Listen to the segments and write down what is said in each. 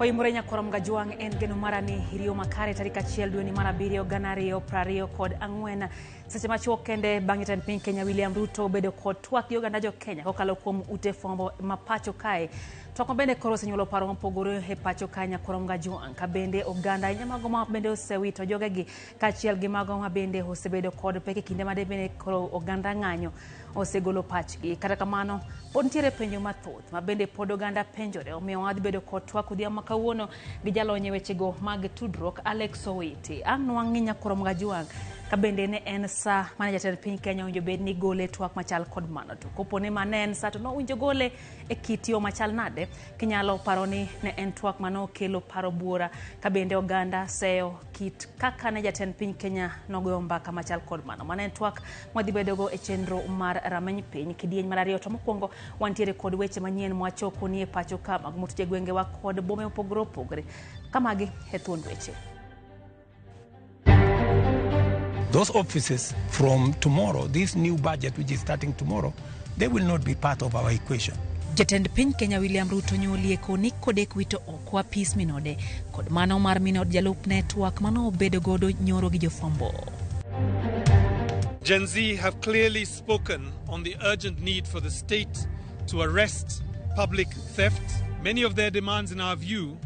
Oimore nyakwar Mgajwang' en geno mara ni iriyo makare tarik 1 dweni mar 7 2024 seche machuok kende bang' jatend piny Kenya William Ruto bedo kod twak gi oganda jo Kenya kokalo kuom ute fwambo ma pacho kae. Twak ma bende koro osenyuolo paro mopogore e pacho kae nyakwar Mgajwang' ka bende oganda ahinya mago ma bende osewito jogegi kaachiel gi mago ma bende osebedo kod pek e kinde ma bende koro oganda ng'anyo osegolo pachgi. Kata kamano, pod nitiere penjo mathoth ma bende pod oganda penjore, omiyo wadhi bedo kod twak odhiambo ma kawuono gi jalony e wechego mag tudruok Alex Owiti. Ang' nwang'i nyakwar Mgajwang' ka bende ne en sa mane jatend piny Kenya owinjo bed ni gole twak machal kod mano, to kopo ni ma ne en sa to nowinjo gole e kit yo machal nade? Kinyalo paro ni ne en twak mane okelo paro buora ka bende oganda seyo kit kaka ne jatend piny Kenya nogoyo mbaka machal kod mano. Mano en twak mwadhi bedogo e chenro mar rameny piny kidieny mar ariyo. To mokwongo wantiere kod weche manyien mwachoko nie pacho ka mag motuch e gwengewa kod bome mopogore opogore. Kamagi e thuond weche. Those offices from tomorrow, this new budget which is starting tomorrow, they will not be part of our equation. Jatend piny Kenya William Ruto nyolieko ni kodek wito oko apis minode kod mano mar minod jalupne twak mano obedo godo nyoro gi jofwambo. Gen Z have clearly spoken on the urgent need for the state to arrest public theft. Many of their demands, in our view,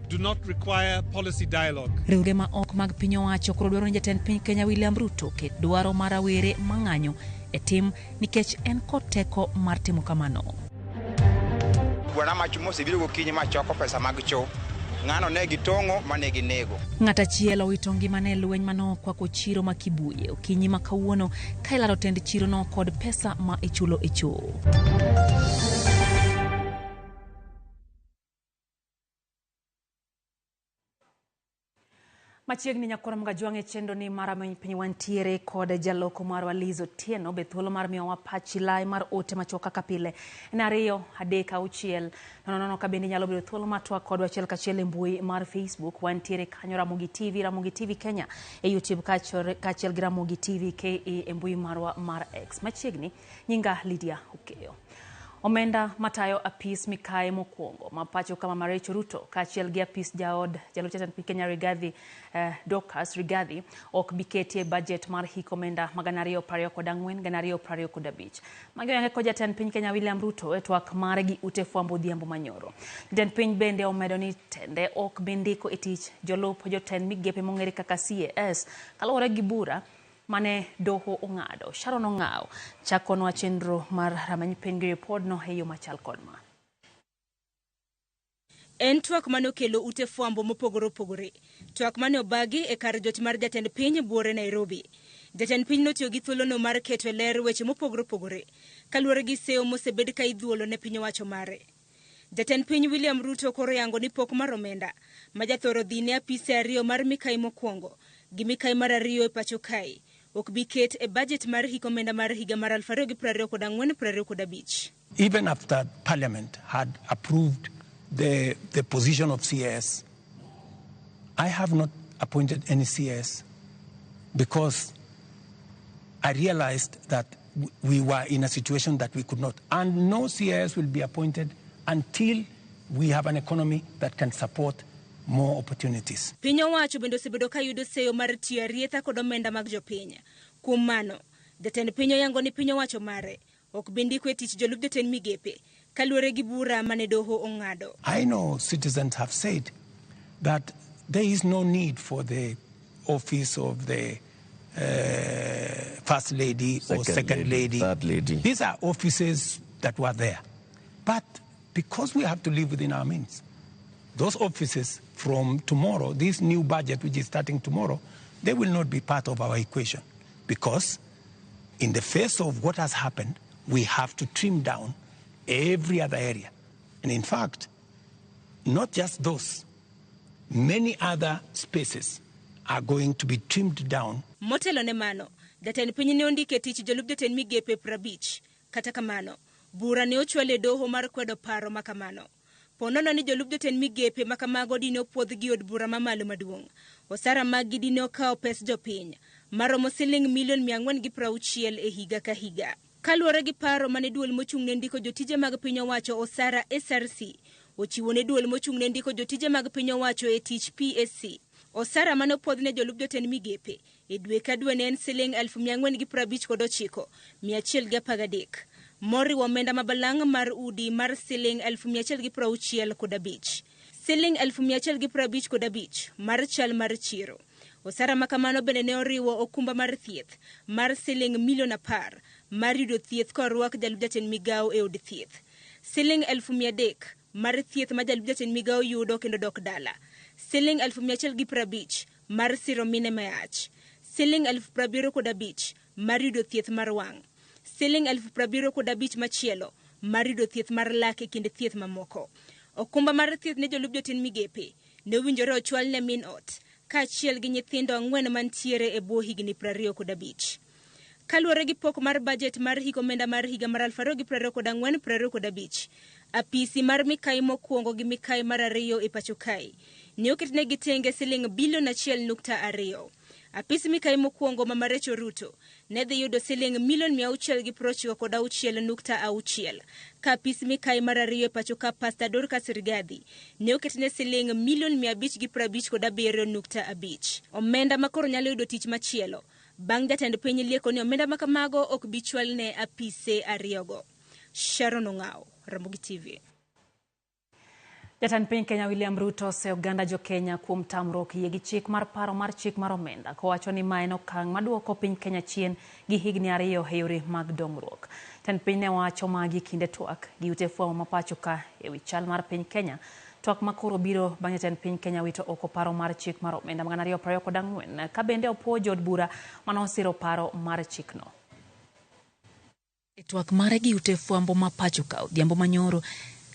do not require policy dialogue. Riwruoge ma ok mag piny owacho koro dwaro ni jatend piny Kenya William Ruto ket dwaro mar rawere mang'anyo e tim nikech en kod teko mar timo kamano. Bwana mach mosebiro gokinyi ma choko pesa mag cho. Ng'ano ne gitong'o mane ginego. Ng'at achiel owito ngimane e lweny mane okwako chiro ma Kibuye okinyi ma kawuono ka ilaro tend chirono kod pesa ma ichulo e choo. Machiegni nyakwar Mgajwang' e chenro ni mar Rameny Piny wantiere kod jaloko marwa Liz Otieno be thuolo mar miyowa pachi lai mar ote machuok kaka pile en 2 3 6 0 0 ka bende inyalo bedo thuolo mar twak kodwa achiel kachiel e mbui mar Facebook wantiere kanyo Ramogi TV, Ramogi TV Kenya e YouTube kaachiel gi Ramogi TV KE e mbui marwa mar X. Machiegni nyinga Lydia Okeyo. Omenda matayo apis mikaye mokwongo ma pacho kama Marecho Ruto kaachiel gi apis jaod jalup jatend piny Kenya Rigathi Dorcas Rigathi ok bi keti e budget mar hik omenda ma 2024 2025. Magi oyange kod jatend piny Kenya William Ruto e twak mare gi ute fwambo odhiambo manyoro. Jatend piny bende omedo ni tende ok bi ndiko e tich jolup jotend migepe mong'ere kaka CAS kaluwore gi bura mane doho ong'ado. Sharon Ong'aw chakonwa chenro mar rameny piny gi ripodno e yo machal kod ma. En twak mane okelo ute fwambo mopogore opogore. Twak mane obagi e kar jot mar jatend piny buore Nairobi. Jatend piny notiyo gi thuolono mar keto e ler weche mopogore opogore kaluwore gi seyo mosebed ka idhuolo ne piny owacho mare. Jatend piny William Ruto koro yango ni pok mar omenda ma jathoro dhi ne apise ariyo mar mikai mokwongo gi mikai mar ariyo e pacho kae ok bi ket e budget mar hik omenda mar higa mar 2024-2025. Even after Parliament had approved the position of CAS, I have not appointed any CAS because I realized that we were in a situation that we could not. And no CAS will be appointed until we have an economy that can support more opportunities. Piny owacho bende osebedo ka yudo seyo mar tiyo arietha kod omenda mag jopiny. Kuom mano, jatend piny oyango ni piny owacho mare ok bi ndiko e tich jolup jotend migepe kaluwore gi bura mane doho ong'ado. I know citizens have said that there is no need for the office of the first lady or second lady. Third lady. These are offices that were there. But because we have to live within our means, those offices from tomorrow, this new budget which is starting tomorrow, they will not be part of our equation because in the face of what has happened, we have to trim down every other area. And in fact, not just those, many other spaces are going to be trimmed down. Motelo ne mano, jatend piny ne ondike tich jolup jotend migepe 50. Kata kamano, bura ne ochwal e doho mar kwedo paro ma kamano. Ponono ni jolup jotend migepe ma kamago dine opuodh gi od bura mamalo maduong'. Osara maggi dine okawo pes jopiny maromo siling milion 460 e higa ka higa. Kaluwore gi paro mane duol mochung' ne ndiko jotije mag piny owacho osara SRC ochiwo ne duol mochung' ne ndiko jotije mag piny owacho e tich PSC. Osara mane opuodh ne jolup jotend migepe e dwe ka dwe ne en siling 459,113, moriwo omenda mabalang' mar udi mar siling 165, siling 155 mar chal mar chiro. Osara ma kamano bende ne oriwo okumba mar thieth mar siling milion 10 mar yudo thieth korwak jalup jatend migawo e od thieth, siling 300,000 mar thieth ma jalup jatend migawo yudo kendo dok dala, siling 150,000 mar siro mine mayach, siling 75,000 mar yudo thieth mar wang', siling 75,000 machielo mar yudo thieth mar lak e kind thieth mamoko. Okumba mar thieth ne jolup jotend migepe ne owinjore ochwal ne min ot kaachiel gi nyithindo 4 mantiere e bwo higni 25. Kaluwore gi pok mar bajet mar hik omenda mar higa mar 2024-2025, apisi mar mikai mokwongo gi mikai mar ariyo e pacho kae ne oketnegi tenge siling bilion 1.2. Apis mikai mokwongo Mama Rachel Ruto ne dhi yudo siling milion 696.6, ka apis mikai mar ariyo e pacho ka Pastor Dorcas Rigathi ne oketne siling milion 557.5. Omenda ma koro nyalo yudo tich machielo bang' jatend piny lieko ni omenda ma kamago ok bi chwal ne apise ariyogo. Sharon Ong'ao, Ramogi TV. Jatend piny Kenya William Ruto ose oganda jo Kenya kuom tamruok yie gi chik mar paro mar chik mar omenda kowacho ni ma en okang' maduoko piny Kenya chien gi higni 2 e yore mag dongruok. Jatend piny ne wacho magi kinde twak gi ute fwambo ma pacho ka ewi chal mar piny Kenya. Twak ma koro biro bang' jatend piny Kenya wito oko paro mar chik mar omenda 2024 ka bende opuo jood bura manosiro paro mar chikno. E twak mare gi ute fwambo ma pacho ka odhiambo manyoro,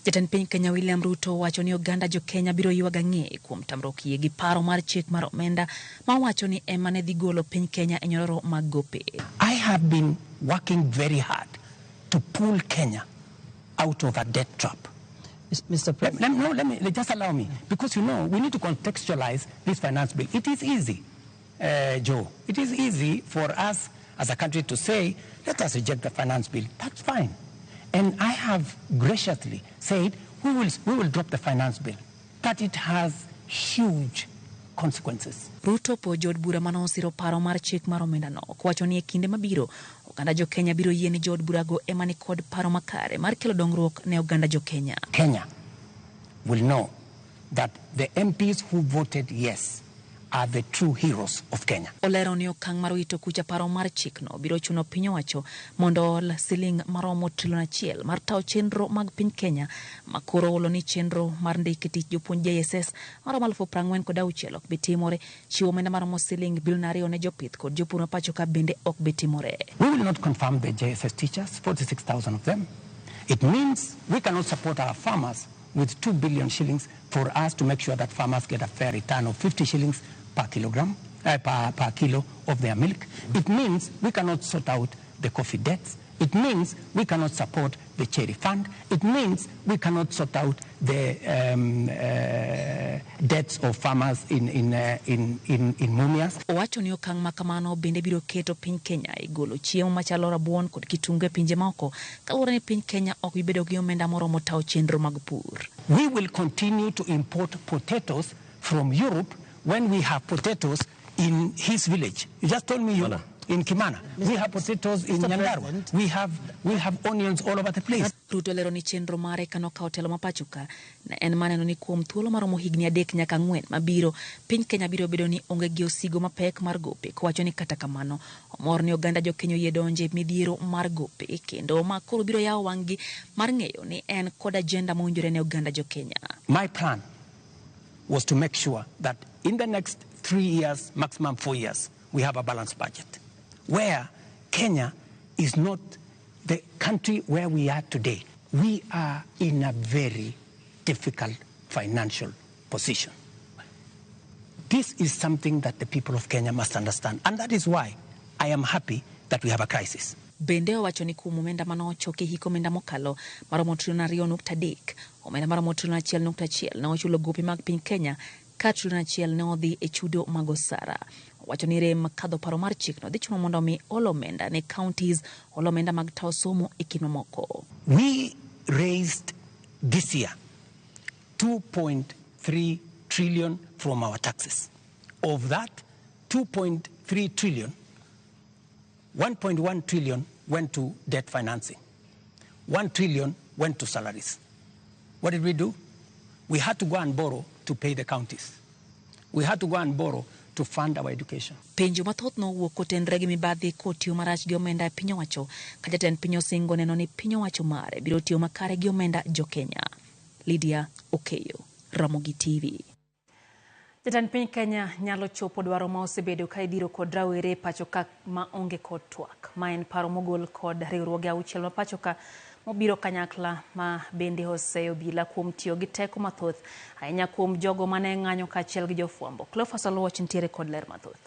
jatend piny Kenya William Ruto wacho ni oganda jo Kenya biro ywago ang'e kuom tamruok yie gi paro mar chik mar omenda ma owacho ni ema ne dhi golo piny Kenya e nyororo mag gope. I have been working very hard to pull Kenya out of a debt trap. Mr. President. Let me just allow me, because you know we need to contextualize this finance bill. It is easy, Joe. It is easy for us as a country to say, let us reject the finance bill. That's fine. And I have graciously said we will drop the finance bill, but it has huge consequences. Ruto po jood bura mane osiro paro mar chik mar omenda no kowacho ni e kinde mabiro oganda jo Kenya biro yie ni jood burago ema ni kod paro makare mar kelo dongruok ne oganda jo Kenya. Kenya will know that the MPs who voted yes are the true heroes of Kenya. Olero ni okang' mar wito kucha paro mar chikno biro chuno piny owacho mondo ol siling maromo trilion 1 mar tawo chenro mag piny Kenya ma koro olo ni chenro mar ndiko tich jopuonj JSS maromo 46,000 ok bi timore, chiwo omenda maromo siling bilion 2 ne jopith kod jopur ma pacho ka bende ok bi timore. We will not confirm the JSS teachers, 46,000 of them. It means we cannot support our farmers with 2 billion shillings for us to make sure that farmers get a fair return of 50 shillings per kilogram, per kilo of their milk. It means we cannot sort out the coffee debts. It means we cannot support the cherry fund. It means we cannot sort out the debts of farmers in Mumias. Owacho ni okang' ma kamano bende biro keto piny Kenya e golo chiemo machalo rabuon kod kitungu e pinje moko kaluwore ni piny Kenya ok bi bedo gi omenda moromo tawo chenro mag pur. We will continue to import potatoes from Europe when we have potatoes in his village. You just told me you in Kimana. We have potatoes in Nyandarua. We have onions all over the place. Ruto lero ni chenro mare kano kawo telo ma pacho ka ne en maneno ni kuom thuolo maromo higni 3 nyaka 4 mabiro piny Kenya biro bedo ni onge gi osigo mapek mar gope. Kowacho ni kata kamano omor ni oganda jo Kenya oyie donje midhiero mar gope kendo ma koro biro yawo wang'gi mar ng'eyo ni en kod agenda mowinjore ne oganda jo Kenya. My plan was to make sure that in the next 3 years, maximum 4 years, we have a balanced budget where Kenya is not the country where we are today. We are in a very difficult financial position. This is something that the people of Kenya must understand, and that is why I am happy that we have a crisis. Bende owacho ni kuom omenda mane ochoki hik omenda mokalo maromo trilion 2.3, omenda maromo trilion 1.1 ne ochulo gope mag piny Kenya ka trilion 1 ne odhi e chudo mag osara. Owacho ni rem kadho paro mar chikno dhi chuno mondo mi ol omenda ne counties, ol omenda mag tawo somo e kind mamoko. We raised this year 2.3 trillion from our taxes. Of that 2.3 trillion, 1.1 trillion went to debt financing. 1 trillion went to salaries. What did we do? We had to go and borrow to pay the counties. We had to go and borrow to fund our education. Penjo mathoth nowuok kotenre gi mibadhi kotiyo marach gi omenda e piny owacho ka jatend piny osingo neno ni piny owacho mare biro tiyo makare gi omenda jokenya. Lydia Okeyo, Ramogi TV. Jatend piny Kenya nyalo chopo dwaro ma osebedo ka idhiro kod rawere e pacho ka ma onge kod twak. Ma en paro mogol kod riwruoge auchiel ma pacho ka mobiro kanyakla ma bende oseyo obila kuom tiyo gi teko mathoth ahinya kuom jogo mane ng'anyo kaachiel gi jofwambo. Cleophas Oluoch nitiere kod ler mathoth.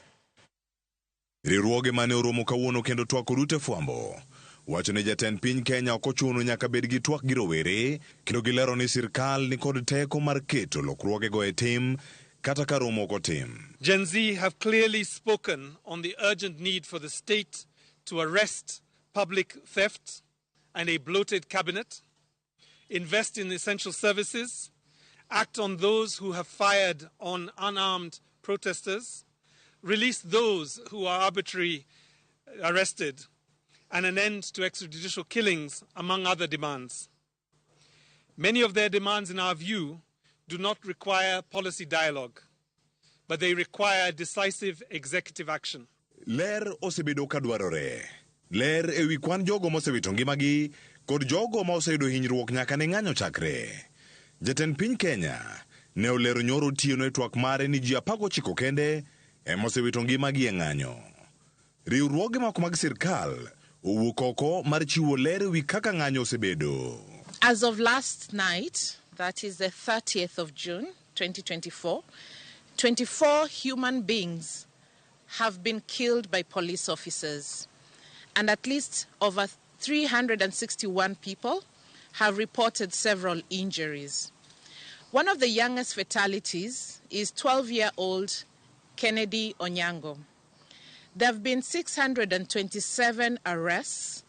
Riwruoge mane oromo kawuono kendo twak kod ute fwambo wacho ni jatend piny Kenya ok ochuno nyaka bed gi twak gi rowere kendo gilero ni sirkal ni kod teko mar keto lokruogego e tim kata ka romo ok otim. Gen Z have clearly spoken on the urgent need for the state to arrest public theft and a bloated cabinet, invest in essential services, act on those who have fired on unarmed protesters, release those who are arbitrarily arrested, and an end to extrajudicial killings, among other demands. Many of their demands, in our view, do not require policy dialogue, but they require decisive executive action. Ler osebedo ka dwarore. Ler ewi kwan jogo mosewito ngimagi kod jogo ma oseyudo hinyruok nyaka ne ng'anyo chakre. Jatend piny Kenya ne olero nyoro otieno e twak mare ni ji 19 kende ema osewito ngimagi e ng'anyo. Riwruoge moko mag sirkal owuok oko mar chiwo ler ewi kaka ng'anyo osebedo. As of last night, that is the 30th of June, 2024, 24 human beings have been killed by police officers, and at least over 361 people have reported several injuries. One of the youngest fatalities is 12-year-old Kennedy Onyango. There have been 627 arrests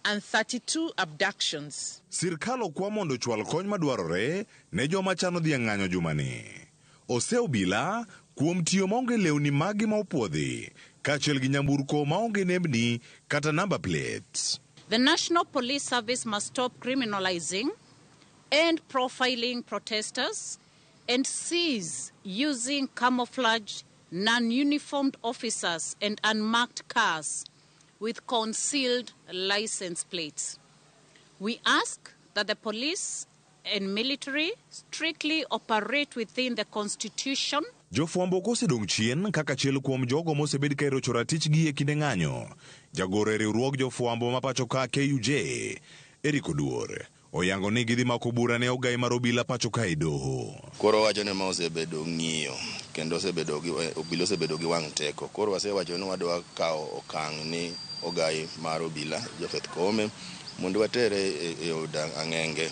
and 32 abductions. Sirkal okwa mondo ochwal kony madwarore ne joma chano dhi e ng'anyo jumani. Ose obila kuom tiyo maonge lewni magi ma opuodhi kaachiel gi nyamburko maonge nembni kata number plates. The National Police Service must stop criminalizing and profiling protesters and cease using camouflaged, non-uniformed officers and unmarked cars with concealed license plates. We ask that the police and military strictly operate within the Constitution. Jofwambo ok osedong' chien kaka achiel kuom jogo mosebed ka irocho ratichgi e kinde ng'anyo. Jagoro e riwruog jofwambo ma pacho ka KUJ, Eric Oduor, oyango ni gidhi mako bura ne ogai mar obila pacho ka e doho. Koro wacho ni ma osebedo ng'iyo kendo osebedo gi obila osebedo gi wang' teko. Koro wasewacho ni wadwa kawo okang' ni ogai mar obila Joseph Koome mondo watere e od ang'enge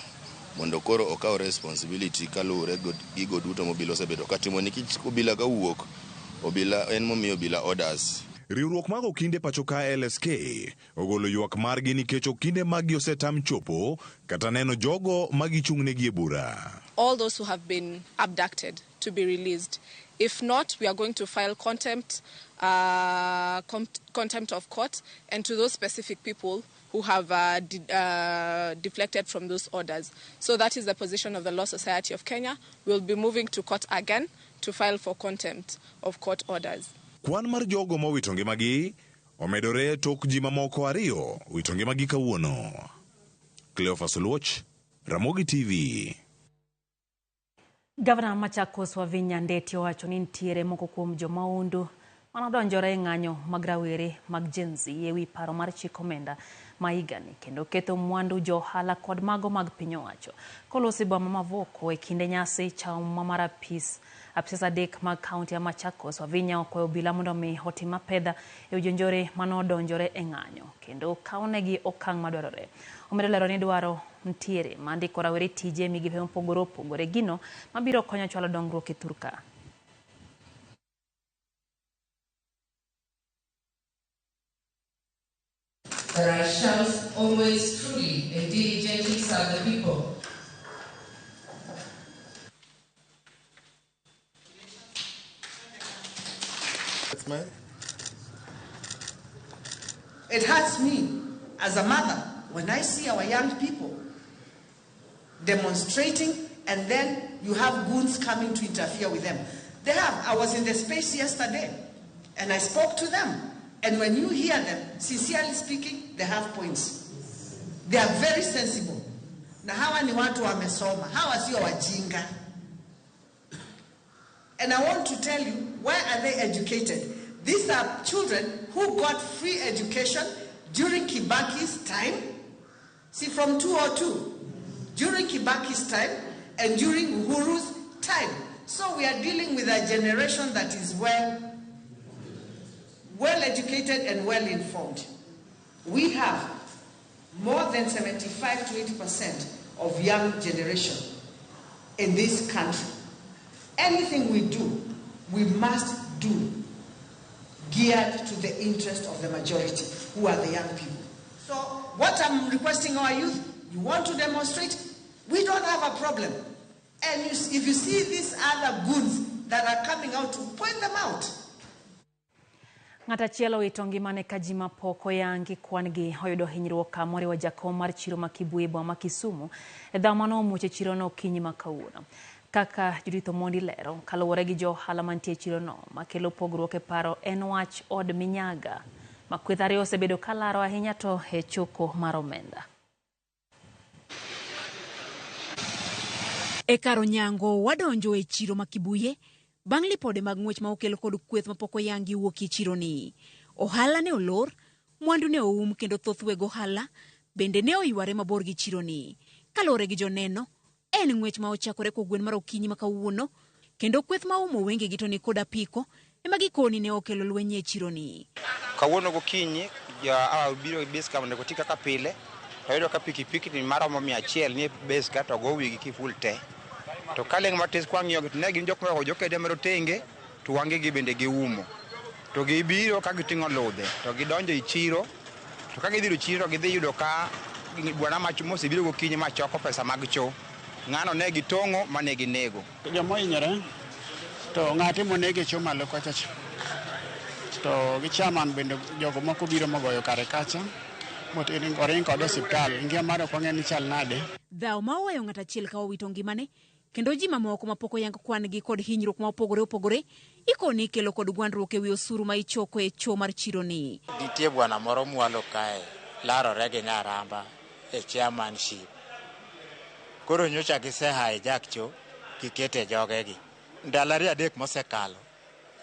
mondo koro okaw responsibility kaluwore gi gigo duto mobila osebedo katimo nikech obila kawuok obila en momiyo obila orders. Riwruok mag okinde pacho ka LSK ogolo ywak margi nikech okinde maggi osetam chopo kata neno jogo ma gichung'negi e bura. All those who have been abducted to be released. If not, we are going to file contempt of court, and to those specific people who have deflected from those orders. So that is the position of the Law Society of Kenya. We'll be moving to court again to file for contempt of court orders. Kwan mar jogo mowito ngimagi omedore tok ji mamoko ariyo wito ngimagi kawuono. Cleophas Oluoch, Ramogi TV. Gavana Machakos Wavinya Ndeti owacho ni nitiere moko kuom jomahundu manodonjore e ng'anyo mag rawere mag Gen Z ewi paro mar chik omenda ma higani kendo ketho mwandu jo ohala kod mago mag piny owacho. Kolosi boma ma Mavoko e kinde nyasi chama mar apis adek mag kaunti ya Machakos, Wavinya okwayo obila mondo mi otim apedha e jonjore manodonjore e ng'anyo kendo kawnegi okang' madwarore. Omedo lero ni dwaro nitiere mar ndiko rawere tije e migepe mopogore opogore, gino mabiro konyo chwalo dongruok e thurka. That I shall always truly and diligently serve the people. Ismail. It hurts me as a mother when I see our young people demonstrating and then you have goons coming to interfere with them. They have. I was in the space yesterday and I spoke to them. And when you hear them, sincerely speaking, they have points. They are very sensible. Na hawa ni watu wamesoma, hawa sio wajinga. And I want to tell you, why are they educated? These are children who got free education during Kibaki's time. See, from 2002, during Kibaki's time and during Uhuru's time. So we are dealing with a generation that is well educated and well informed. We have more than 75 to 80% of young generation in this country. Anything we do, we must do geared to the interest of the majority, who are the young people. So what I'm requesting our youth, you want to demonstrate, we don't have a problem. And if you see these other goons that are coming out, point them out. Ng'at achiel owito ngimane ka ji mapok oyangi kwan gi oyudo hinyruok kamoriwo jakom mar chiro ma Kibuye boma ma Kisumu e dhawo mane omuoch e chirono okinyi ma kawuono. Kaka Judith Omondi lero, kaluwore gi jo ohala mantie e chirono, makelo pogruok e paro en wach od minyaga ma kweth ariyo osebedo ka laro ahinya to e choko mar omenda. E kar onyango wadonjo e chiro ma Kibuye bang' lipode mag ng'wech ma okel kod kweth mapok oyangi wuok e chironi. Ohala ne olor, mwandu ne oum kendo thoth weg ohala bende ne oyware mabor gi chironi. Kaluwore gi joneno, en ng'wech ma ochakore kogwen mar okinyi ma kawuono kendo kweth ma oumo wengegi to ni kod apiko ema gikoni ne okelo lweny e chironi. Kawuono gokinyi biro e base ka mondo oti kaka pile, to ayudo ka pikipiki ni maromo 100 ni e base ka to go wigi kiful te. To kaleng' matis kwang'iyo gi to ne gin jok morwako jokede marotenge to wangegi bende giumo. To gibiro ka giting'o ludhe to gidonjo e chiro, to ka gidhi e chiro to gidhi yudo ka bwana mosebiro gokinyi machoko pesa mag cho. Ng'ano ne gitong'o mane ginego. Joma ohinyore to ng'ate monege e cho malo kocha cha. To gi chairman bende jogo moko biro mogoyo kare kacha oring kode e osiptal. Ngima mare ok wang'e ni chal nade. Dhawo ma oweyo ng'at achiel ka owito ngimane kendo ji mamoko mapok oyang kwan gi kod hinyruok ma opogore opogore ikoni kelo kod gwandruok ewi osuru ma ichoko e cho mar chironi. Nitie bwana moro mwalo kae larore gi Nyaramba e chairmanship. Koro nyocha gise hijack cho gikete jogegi. Ndalo 3 mosekalo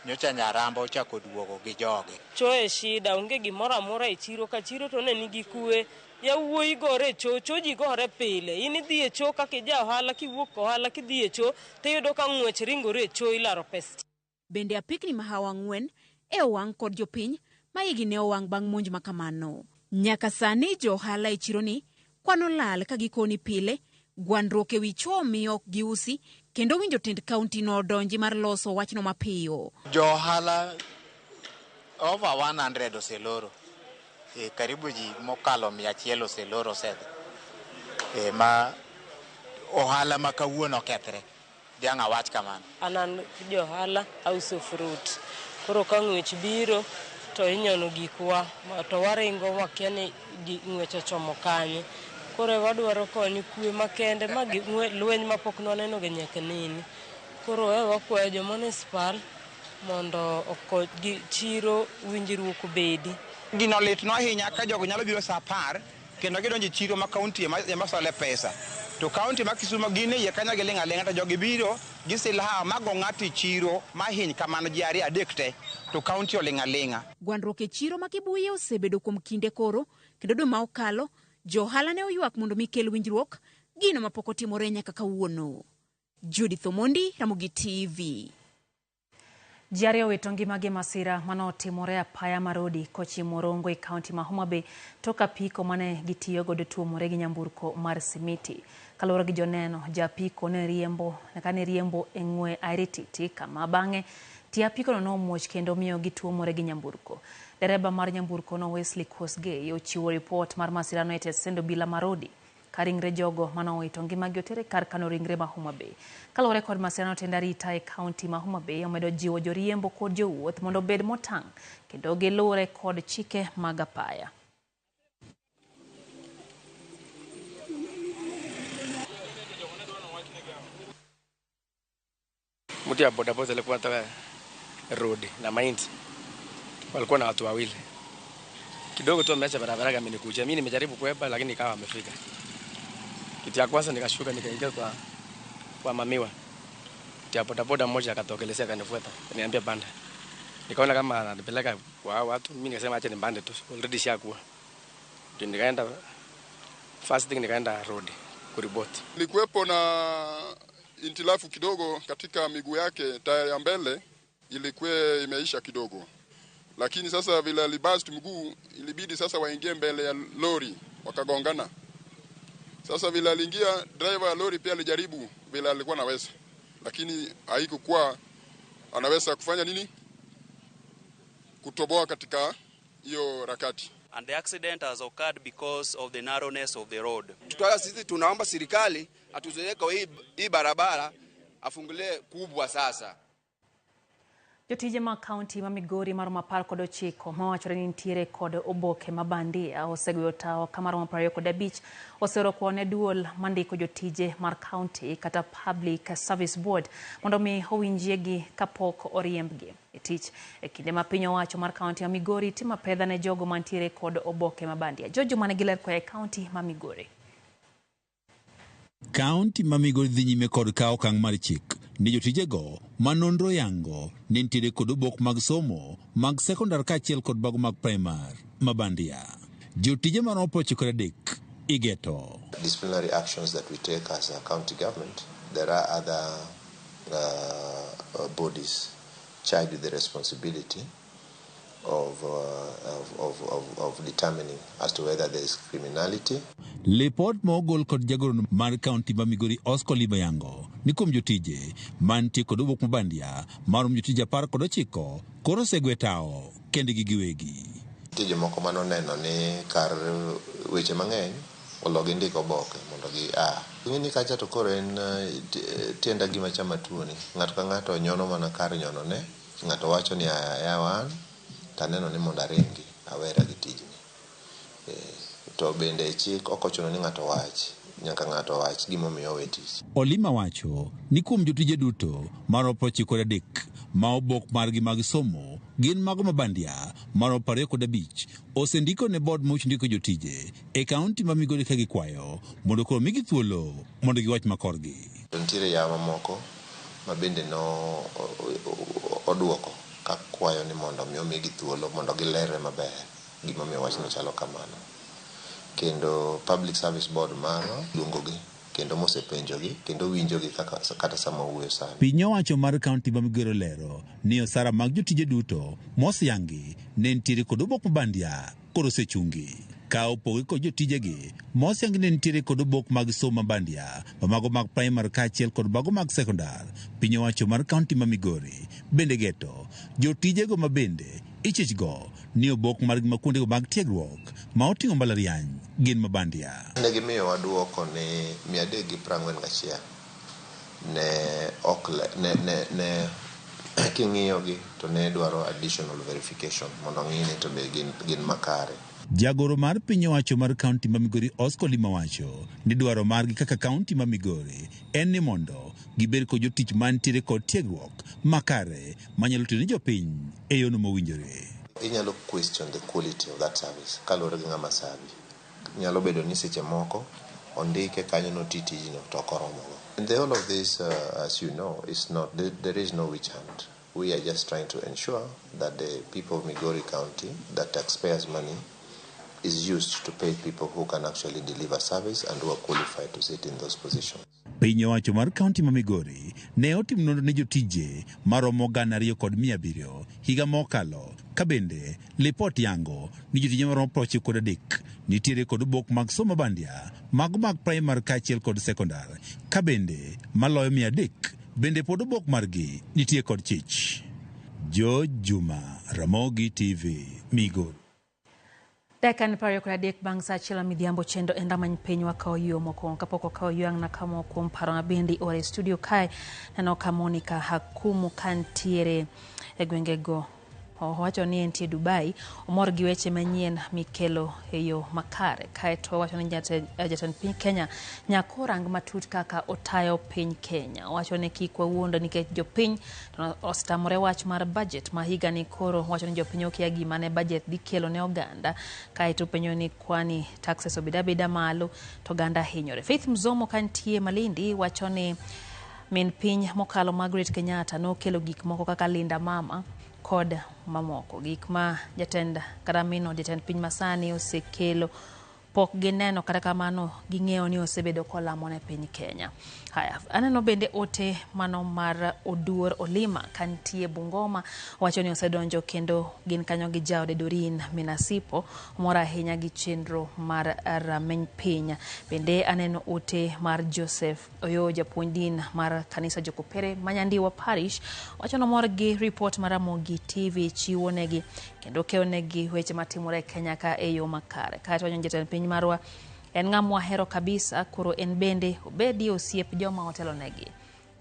nyocha Nyaramba ochako duogo gi joge. Cho e shida, onge gimoro amora e chiro ka chiro to ne nigi kwe. Yawuoyi gore cho, cho ji gore pile. In idhi e cho kaka ija ohala, kiwuok ohala kidhi e cho, tiyudo ka ng'wech ringore e cho ilaro pesa. Bende apikni mahawa 4 e owang' kod jopiny ma igi ne owang' bang' monj ma kamano. Nyaka sani jo ohala e chironi kwano lal ka gikoni pile, gwandruok ewi cho miyo ok giusi kendo winjo tend kaunti no odonji mar loso wachno mapiyo. Jo ohala over 100 oseloro. Karibu ji mokalo 100 oseloro osedhi. Ma ohala ma kawuono okethre. Dhiang' awach kamano. An an jo ohala auso fruit. Koro ka ng'wech biro to inyono gikwa to waringo wakia ni ng'wech ochomo kanye. Koro wadwaro kony kwe makende ma lweny mapok nwaneno ga nyaka nene. Koro wakwayo jo municipal mondo okony gi chiro winjruok obedi. Gino litno ahinya ka jogo nyalo biro saa 10 kendo gidonjo e chiro ma kaunti ema sole pesa. To kaunti ma Kisumu gin e iye kanyo giling' aling'a to jogi biro gi silaha mago ng'ato e chiro mahiny kamano ji 2 3 te to kaunti oling' aling'a. Gwandruok e chiro ma Kibuye osebedo kuom kinde koro kendo dwe ma okalo jo ohala ne oywak mondo mi kel winjruok, gino mapok otimore nyaka kawuono. Judith Omondi, Ramogi TV. Ji ariyo owito ngimagi e masira mane otimore apaya Marodi kochimo Rongo e kaunti ma Homa Bay tok apiko mane gitiyo godo tuomore gi nyamburko mar simiti. Kaluwore gi joneno, ja apiko ne riembo e ng'we airititi kama bang'e tie apikono nomuoch kendo miyo gituomore gi nyamburko. Dereba mar nyamburko no Wesley Kosgei ochiwo ripot mar masirano e tesend obila Marodi Ka ringre jogo manowito ngimagi oter e kar kano ringre ma Homa Bay. Kaluwore kod masirano, tend arita e kaunti ma Homa Bay omedo jiwo joriembo kod jowuoth mondo obed motang' kendo giluwre kod chike mag apaya. Mtu ya bodaboda alikuwa anatoka road na mahindi, walikuwa na watu wawili. Kidogo tu ameacha barabara amenikuja. Mimi nimejaribu kuepa lakini ikawa amefika. Kitu ya kwanza nikashuka nikaingia kwa mamiwa. Mtu ya bodaboda mmoja akatokelezea akanifuata, akaniambia panda. Nikaona kama ananipeleka kwa hao watu, mimi nikasema acha nipande tu, already shakuwa. Ndio nikaenda first thing nikaenda road kuripoti. Nilikuwepo na intilafu kidogo katika miguu yake, tayari ya mbele ilikuwa imeisha kidogo. Lakini sasa vile alibust mguu, ilibidi sasa waingie mbele ya lori, wakagongana. Sasa vile aliingia, driver ya lori pia alijaribu vile alikuwa anaweza. Lakini haikuwa anaweza kufanya nini? Kutoboa katika hiyo harakati. And the accident has occurred because of the narrowness of the road. Tutala sisi tunaomba serikali atuzoeke hii barabara afungulie kubwa sasa. Jotije mag kaunti ma Migori maromo 19 mawachore ni nitiere kod oboke ma bandia osegoyo tawo kamaromo 25 osero ne duol mandiko jotije mar kaunti kata Public Service Board mondo mi owinjiegi kapok oriembgi e tich. E kinde ma piny owacho mar kaunti ma Migori timo apedha ne jogo mantiere kod oboke ma bandia. Jojo mane giler koa e kaunti ma Migori. Kaunti ma Migori dhi nyime kod kawo okang' mar chik ni jotijego ma nonro yango ni nitiere kod obok mag somo mag sekondar kaachiel kod mago mag primar ma bandia. Jotije maromo 93 igeto. Disciplinary actions that we take as a county government, there are other bodies charged with the responsibility of determining as to whether there is criminality. Lipot ma ogol kod jagoro mar kaunti ma Migori Oscar Libayango ni kuom jotije mantie kod obok mabandia maromo jotije 19 koro osegwe tawo kendgi giwegi. Nitie jomoko manoneno ni kar weche mang'eny ologi ndiko oboke mondo gi a. Ing'e ni kacha to koro en tienda gima chama tuoni. Ng'ato ka ng'ato nyono mana kar nyonone. Ng'ato wacho ni yawa an taneno ni mondo aringi awera gi tijni. To bende chik ok ochuno ni ng'ato wach, nyaka ng'ato wach gimomiyo owe tich. Olima wacho ni kuom jotije duto maromo 93 ma obok margi mag somo gin mago mabandia maromo 25 osendiko ne board moch ndiko jotije e kaunti ma Migori ka gikwayo mondo koro migi thuolo mondo giwach makorgi. To nitiere yawa mamoko ma bende no oduoko ka kwayo ni mondo mi omigi thuolo mondo gilerre maber gimomiyo wachno chalo kamano. Kendo Public Service Board maro luongogi kendo mosepenjogi kendo winjogi kaka kata sama wuoyo sani. Piny owacho mar kaunti ma Migori olero ni osara mag jotije duto moseyangi ne nitiere kod obok mabandia koro osechungi. Ka opogi kod jotijegi moseyangi ne nitiere kod obok mag somo mabandia ma mago mag primar kaachiel kod mago mag sekondar. Piny owacho mar kaunti ma Migori bende geto jotijego ma bende ichichgo ni obok margi ma kuondego mag tiegruok ma oting'o mbalariany gin mabandia. Ne gimiyowa duoko ni 341 ne ok ne king'iyogi to ne dwaro additional verification mondo ng'i ni to be gin makare. Jagoro mar piny owacho mar kaunti ma Migori Oscar Lima wacho ni dwaro margi kaka kaunti ma Migori en ni mondo gibed kod jotich mantiere kod tiegruok makare manyalo tiyo ne jopiny e yono mowinjore. Inyalo question the quality of that service kaluwore gi ng'ama sabi. Nyalo bedo ni seche moko ondike kanyo noti tijno to ok oromogo. And the whole of this, as you know, is not there is no witch hunt. We are just trying to ensure that the people of Migori County, that taxpayers' money is used to pay people who can actually deliver service and who are qualified to sit in those positions. Piny owacho mar kaunti ma Migori ne otim nonro ne jotije maromo 2,700 higa mokalo ka bende lipot yango ni jotije maromo 93 nitiere kod obok mag somo bandia mago mag primar kaachiel kod sekondar ka bende maloyo 300 bende pod obok margi nitie kod chich. George Juma, Ramogi TV, Migori. Dakika ni 23 bang' saa achiel midhiambo chendo en ramany piny wakawo yo mokwongo kapok wakawo yo ang' nakamo kuom paro ma bende ore e studio kae neno ka Monica Hakumu kantiere e gwengego owacho ni entie Dubai omor gi weche manyien mikelo e yo makare kaeto owacho ni jatend piny Kenya nyaka orang matut kaka otayo piny Kenya owacho ni kik wawuond nikech jopiny to osetamore wach mar budget ma higani koro owacho ni jopiny okia gima ne budget dhi kelo ne oganda kaeto penjo ni kwani taxes obed abeda malo to oganda hinyore. Faith Mzomo kantie Malindi wacho ni min piny mokalo Margaret Kenyatta nokelo gik moko kaka Linda Mama kod mamoko gik ma jatend kata mino jatend piny masani osekelo pok gineno kata kamano ging'eyo ni osebedo kolamo ne piny Kenya. Haya, aneno bende ote mano mar Oduor Olima kantie Bungoma wacho ni osedonjo kendo gin kanyo gi jaode Doreen Minasipo mor ahinya gi chenro mar rameny piny. Bende aneno ote mar Joseph Oyo japuonj din mar kanisa Jokopere Manyandiwa Parish wacho nomor gi ripot mar Ramogi TV chiwo negi kendo keyo negi weche matimore e Kenya ka e yo makare. Kaeto wacho ni jatend piny marwa en ng'ama wahero kabisa koro en bende obedi osiep joma otelonegi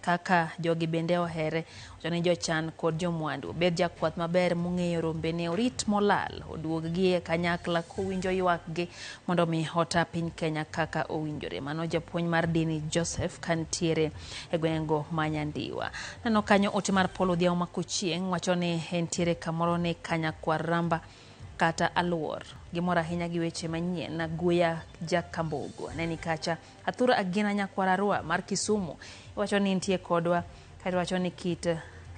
kaka jogi bende ohere wacho ni jochan kod jomwandu obed jakwath maber mong'eyo rombene orit molal oduog gi e kanyakla kowinjo ywakgi mondo mi ota piny Kenya kaka owinjore. Mano japuonj mar dini Joseph kantiere e gweng'go ma Nyandiwa. Neno kanyo ote mar Paul Odhiambo Makochieng' wacho ni entiere kamoro ni Kanyakwar Ramba kata aluor gimor ahinya gi weche manyien Guya Jakambogo aneni kacha Athur Agina nyakwar Arua mar Kisumu iwacho ni nitie kodwa kaeto wacho ni kit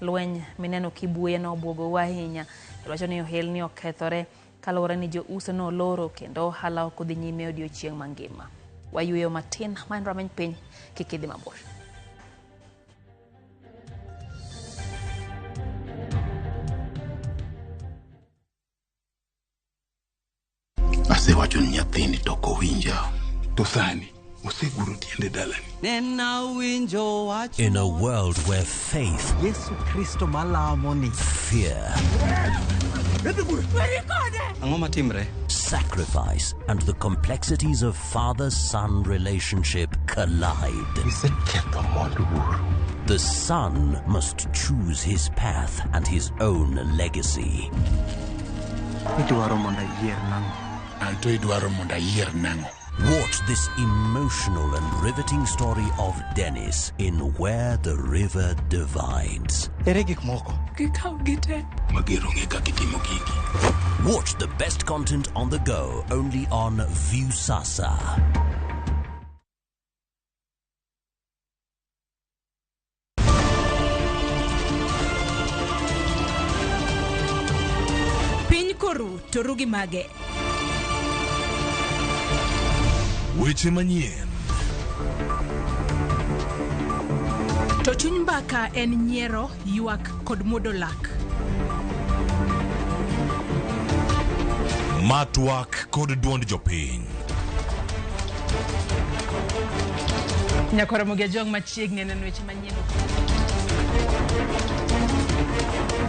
lweny mineno kibuye nobwogou ahinya iwacho ni ohelni okethore kaluwore ni jouso noloro kendo ohala ok odhi nyime odiochieng' mangima. Wayueyo matin ma en rameny piny kik idhi mabor. Asewacho ni nyathini to ok owinja. To sani oseguro tiende dalani. In a world where faith, Yesu Kristo malamo ni fear, Ang'o matimre? sacrifice, and the complexities of father-son relationship collide. The son must choose his path and his own legacy. Idwaro mondo ayier nang'o? Anto idwaro mondo ayier nang'o? Watch this emotional and riveting story of Dennis in Where the River Divides. Ere gik moko? Gikaw gite. Mager onge kaka itimo gigi. Watch the best content on the go only on Viusasa. Piny koru to ru gi mage. Weche manyien. To chuny mbaka en nyiero, ywak kod muodo lak. Matwak kod duond jopiny. Nyakwar Ramogi Ajwang' machiegni neno weche manyien.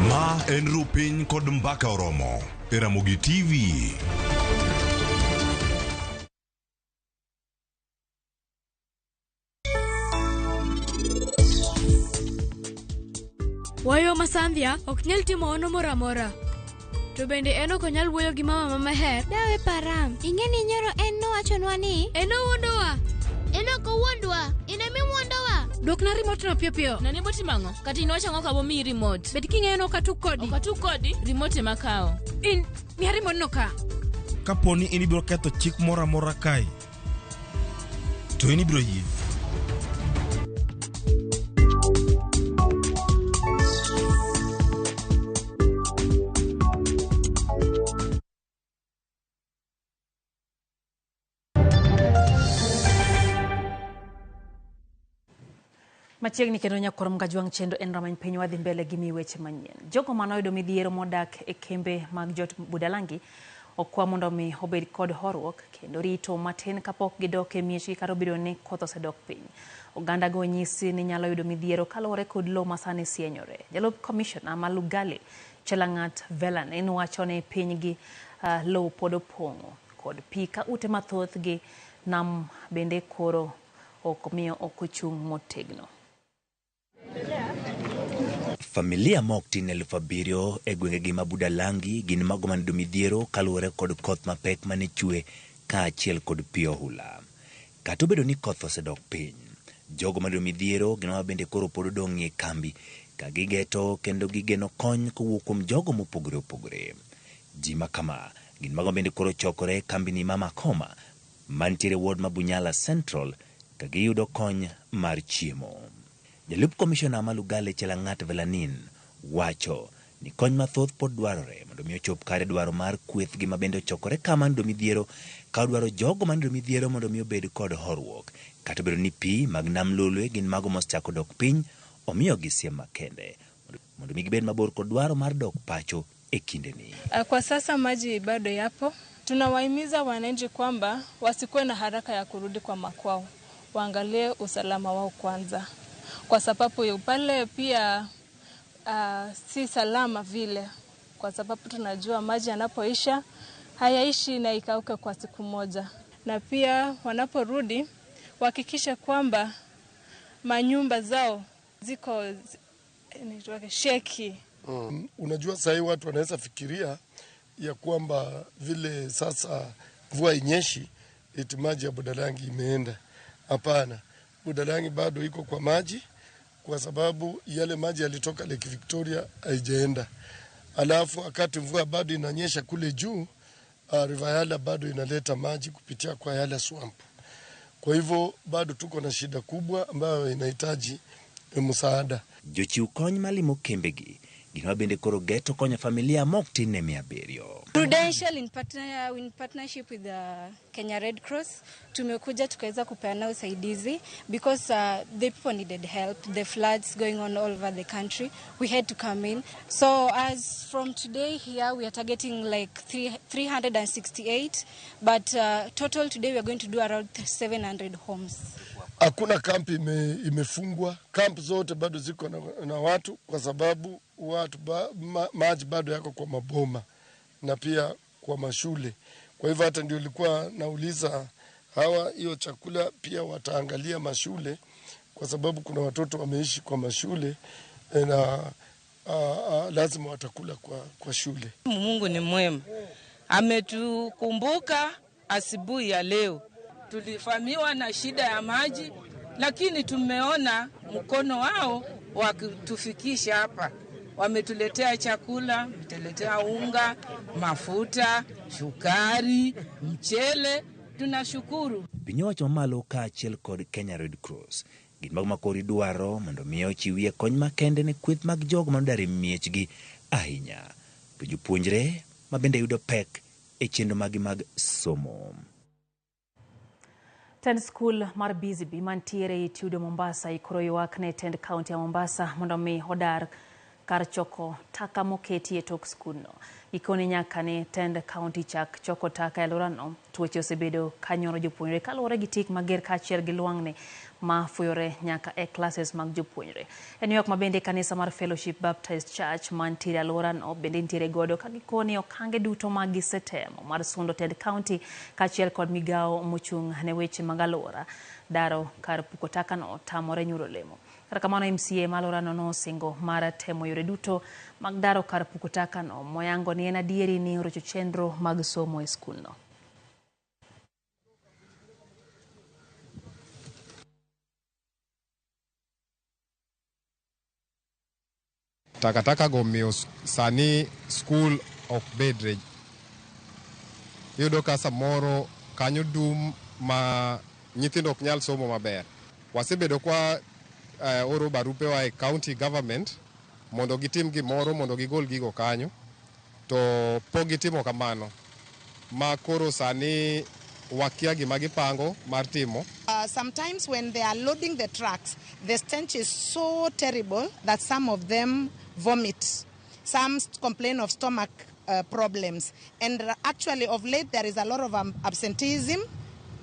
Ma en Rupiny kod Mbaka Oromo e Ramogi TV. Wayo ma Sandhya ok nyal timo hono moro amora. To bende en ok onyal wuoyo gi mama ma Meher. Dawe param, ing'e ni nyoro en nowachonwa ni En owuondowa. En ok owuondwa, in ema iwuondowa. Dwokna remote no piyo piyo. Nani botimo ang'o? Kata in wacho ang'o ka bomiyi remote? Bed king'eyo ni ok atug kodi. Ok atug kodi, remote ema kawo. In, miya remote no ka. Kapo ni in ibiro ketho chik moro amora kae, to in ibiro yie. Machiegni kendo nyakwar Mgajwang' chendo en ramany piny wadhi mbele gi mi weche manyien. Jogo manoyudo midhiero modak e kembe mag jot Budalangi okwa mondo mi obed kod horuok kendo rito matin kapok gidok e miechgi kata obedo ni koth osedok piny. Oganda go nyisi ni nyalo yudo midhiero kaluwore kod lowo ma sani sienyore. Jalup komishona ma Lugale Chelang'at Velan wacho ni pinygi lowo pod opong'o kod pi ka ute mathoth gi nam bende koro ok miyo ok ochung' motegno. Familia ma ok tin 7,000 e gwengegi ma Budalangi gin mago man midhiero kaluwore kod koth mapek mane chwe kaachiel kod pi ohula. Kata obedo ni koth osedok piny, jogo man midhiero gin ma bende koro pod odong' e kambi ka gigeto kendo gigeno kony kowuok kuom jogo mopogore opogore. Ji ma kama gin mago bende koro chokore e kambini ma Makoma mantiere ward ma Bunyala Central ka giyudo kony mar chiemo. Jalup komishona ma Lugale Chelang'at Velanin wacho ni kony mathoth pod dwarore mondo mi ochop kare dwaro mar kwethgi ma bende ochokore kama yudo midhiero ka odwaro jogo man yudo midhiero mondo mi obed kod horuok. Kata obedo ni pi mag nam Lolwe gin mago mosechako dok piny, omiyogi siem makende mondo mi gibed mabor kod dwaro mar dok pacho e kindeni. Kwa sasa maji bado yapo. Tunawahimiza wananchi kwamba wasikuwe na haraka ya kurudi kwa makwao, waangalie usalama wao kwanza, kwa sababu pale pia si salama vile, kwa sababu tunajua maji yanapoisha hayaishi na ikauka kwa siku moja. Na pia wanaporudi wahakikishe kwamba manyumba zao ziko sheki. Unajua sasa watu wanaweza fikiria ya kwamba vile sasa mvua inyeshi eti maji ya Budalangi imeenda. Hapana, Budalangi bado iko kwa maji, kwa sababu yale maji yalitoka Lake Victoria haijaenda. Alafu wakati mvua bado inanyesha kule juu, River Yala bado inaleta maji kupitia kwa Yala Swamp. Kwa hivyo bado tuko na shida kubwa ambayo inahitaji msaada. Jochiw kony malimo kembegi gin ma bende koro geto konyo familia mok tin ne 700. Prudential in partnership with the Kenya Red Cross tumekuja tukaweza kupeana usaidizi because the people needed help, the floods going on all over the country, we had to come in. So as from today here we are targeting like 368, but total today we are going to do around 700 homes. Hakuna kampi imefungwa, kampi zote bado ziko na watu, kwa sababu watu maji bado yako kwa maboma na pia kwa mashule. Kwa hivyo hata ndio nilikuwa nauliza hawa hiyo chakula pia wataangalia mashule, kwa sababu kuna watoto wameishi kwa mashule na lazima watakula kwa shule. Mungu ni mwema, ametukumbuka asubuhi ya leo. Tulifamiwa na shida ya maji, lakini tumeona mkono wao wakitufikisha hapa. Wametuletea chakula, wametuletea unga, mafuta, sukari, mchele. Tunashukuru. Piny owacho mamalo kaachiel kod Kenya Red Cross gin mago ma koro idwaro mondo mi ochiwie kony makende ne kweth mag jogo manodar e miechgi ahinya, to jopuonjre ma bende yudo pek e chenro magi mag somo. Tend skul mar Busy Bee mantiere Itudo Mombasa ikoro ywak ne tend kaunti ya Mombasa mondo mi odar kar choko taka moketi e tok skundno. Gikone nyaka ne tend kaunti chak choko taka e alworano, tuoche osebedo ka nyono jopuonjre kaluwore gi tik mager kaachiel gi lwang'ni ma fuyore nyaka e classes mag jopuonjre. En ywak ma bende kanisa mar Fellowship Baptist Church mantiere alworano bende nitiere godo ka gikone okange duto ma gisetemo mar sundo tend kaunti kaachiel kod migawo mochung' ne weche mag alwora daro kar puko takano tamore nyuro lemo. Kata kamano MCA ma alworano nosingo mar temo yore duto mag daro kar puko takano moyango ni en adieri ni orocho chenro mag somo e skulno. Takataka go miyo sani skul ok bedre. Iyudo ka samoro kanyo dum ma nyithindo ok nyal somo maber. Wasebedo kwa oro barupewa e county government mondo gitim gimoro mondo gigol gigo kanyo, to pok gitimo kamano ma koro sani wakia gima gipango mar timo. Sometimes when they are loading the trucks, the stench is so terrible that some of them vomit. Some complain of stomach problems. And actually of late there is a lot of absenteeism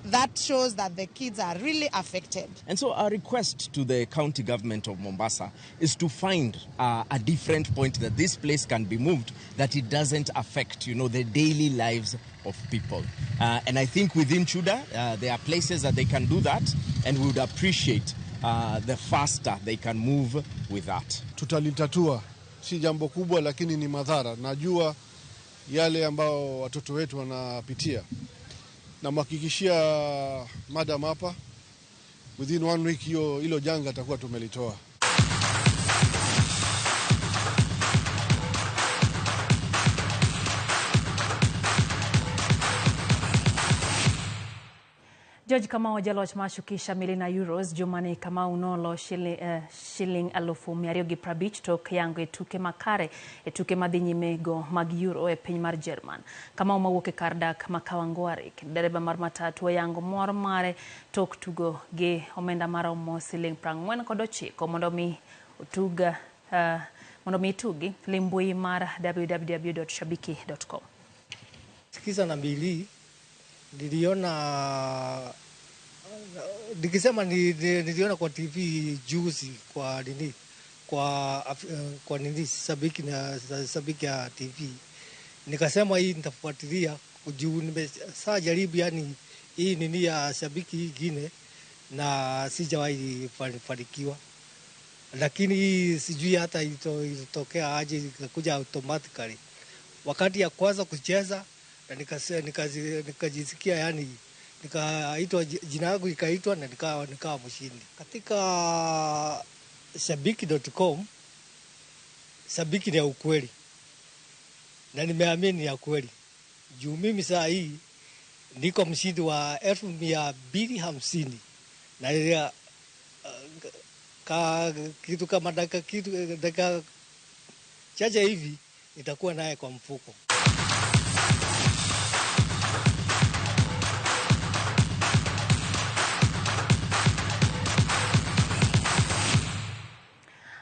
That shows that the kids are really affected. And so our request to the county government of Mombasa is to find a different point that this place can be moved, that it doesn't affect, you know, the daily lives of people. And I think within Chuda, there are places that they can do that, and we would appreciate the faster they can move with that. Tutalitatua, si jambo kubwa lakini ni madhara. Najua yale ambao watoto wetu wanapitia. Namhakikishia madam hapa, within 1 week hilo janga atakuwa tumelitoa. George Kamau jaloch mar Shukisha Milina Euros jumani Kamau nolo shiling 250,000 tok yango e tuke makare e tuke madhi nyime go mag Euro e piny mar Jerman. Kamau mawuok e kar dak ma Kawangware kendo dereba mar matatu oyango mor mare tok tugo gi omenda maromo siling 49 mondo mi otug mondo mi itugi limbui mar www.shabiki.com. Sikiza na mbili niliona nikisema niliona kwa TV juzi kwa nini kwa nini Shabiki na Shabiki ya TV, nikasema hii nitafuatilia juu nimesaa jaribu yani hii nini ya Shabiki nyingine na sijawahi fanikiwa, lakini hii sijui hata ilitokea aje ikakuja automatically. Wakati ya kwanza kucheza na nikajisikia yani nikaitwa jina langu ikaitwa na nikawa mshindi. Katika shabiki.com, Shabiki ni ya ukweli na nimeamini ya kweli. Juu mimi saa hii niko mshindi wa 250,000 na kitu kama dakika chache hivi nitakuwa naye kwa mfuko.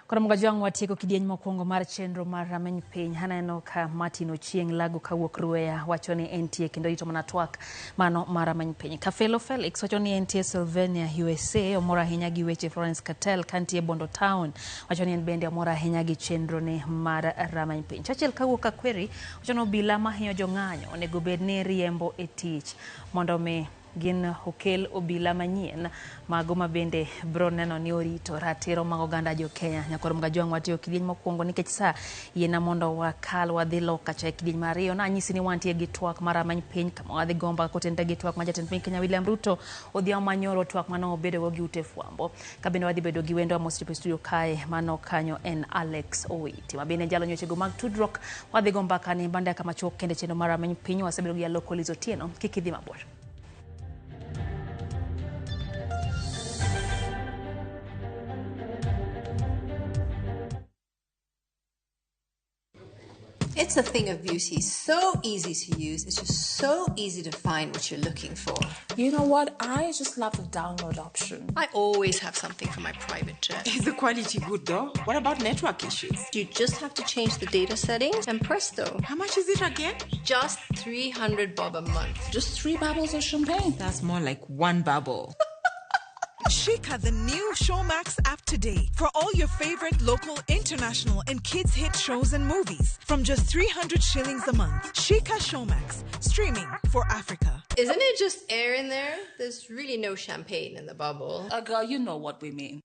Koro Mgajwang' watieko kidieny mokwongo mar chenro mar rameny piny. Aneno ka Martin Ochieng' Lago kawuok Rueya wacho ni entie kendo rito mana twak mano mar rameny piny. Kafelo Felix wacho ni entie Sylvania USA, omor ahinya gi weche Florence Cattell kantie Bondo Town, wacho ni en bende omor ahinya gi chenro ne mar rameny piny. Churchill kawuok Kakweri wacho ni obila mahinyo jong'anyo onego bed ni riembo e tich mondo mi gin okel obila manyien mago ma bende bro neno ni orito ratiro mag oganda jo Kenya. Nyakoro Mgajwang' watiyo kidieny mokwongo nikech sa yiena mondo wakal wadhi loka cha e kidieny mar ariyo. Nanyisi ni wantie gi twak mar rameny piny kama wadhi gomba kotenore gi twak ma jatend piny Kenya William Ruto odhiambo manyoro, twak mane obedogo gi ute fwambo. Ka bende wadhi bedo gi wendo mosechopo e studio kae mano kanyo en Alex Owiti ma bende jalony wechego mag tudruok. Wadhi go mbaka ni banda kama chuok kende chenro mar rameny piny. Wasebedo gi Aloko Liz Otieno, kik idhi mabor. It's a thing of beauty, so easy to use. It's just so easy to find what you're looking for. You know what? I just love the download option. I always have something for my private jet. Is the quality good though? What about network issues? You just have to change the data settings and presto. How much is it again? Just 300 bob a month. Just 3 bubbles of champagne. That's more like 1 bubble. Shika the new Showmax app today for all your favorite local, international, and kids hit shows and movies from just 300 shillings a month. Shika Showmax, streaming for Africa. Isn't it just air in there? There's really no champagne in the bubble. Girl, you know what we mean.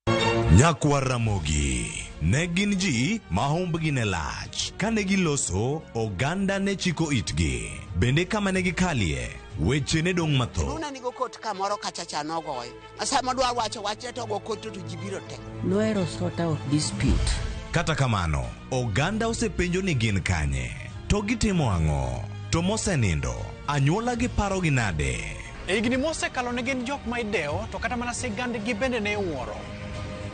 Nyakwar Ramogi ne gin ji ma humbgi ne lach. Kane giloso, oganda ne chiko itgi. Bende kama ne gikalie, weche ne dong' mathoth. Luna nigo kot kamoro kachacha nogoyo. Sama dwa wacho wachne to go kot to ji biro te. Nohero sort out dispute. Kata kamano, oganda osepenjo ni gin kanye, to gitimo ang'o, to mosenindo, anyuola gi paro gi nade. E higni mosekalo ne gin jok ma idewo, to kata mana sigandgi bende ne iwuoro.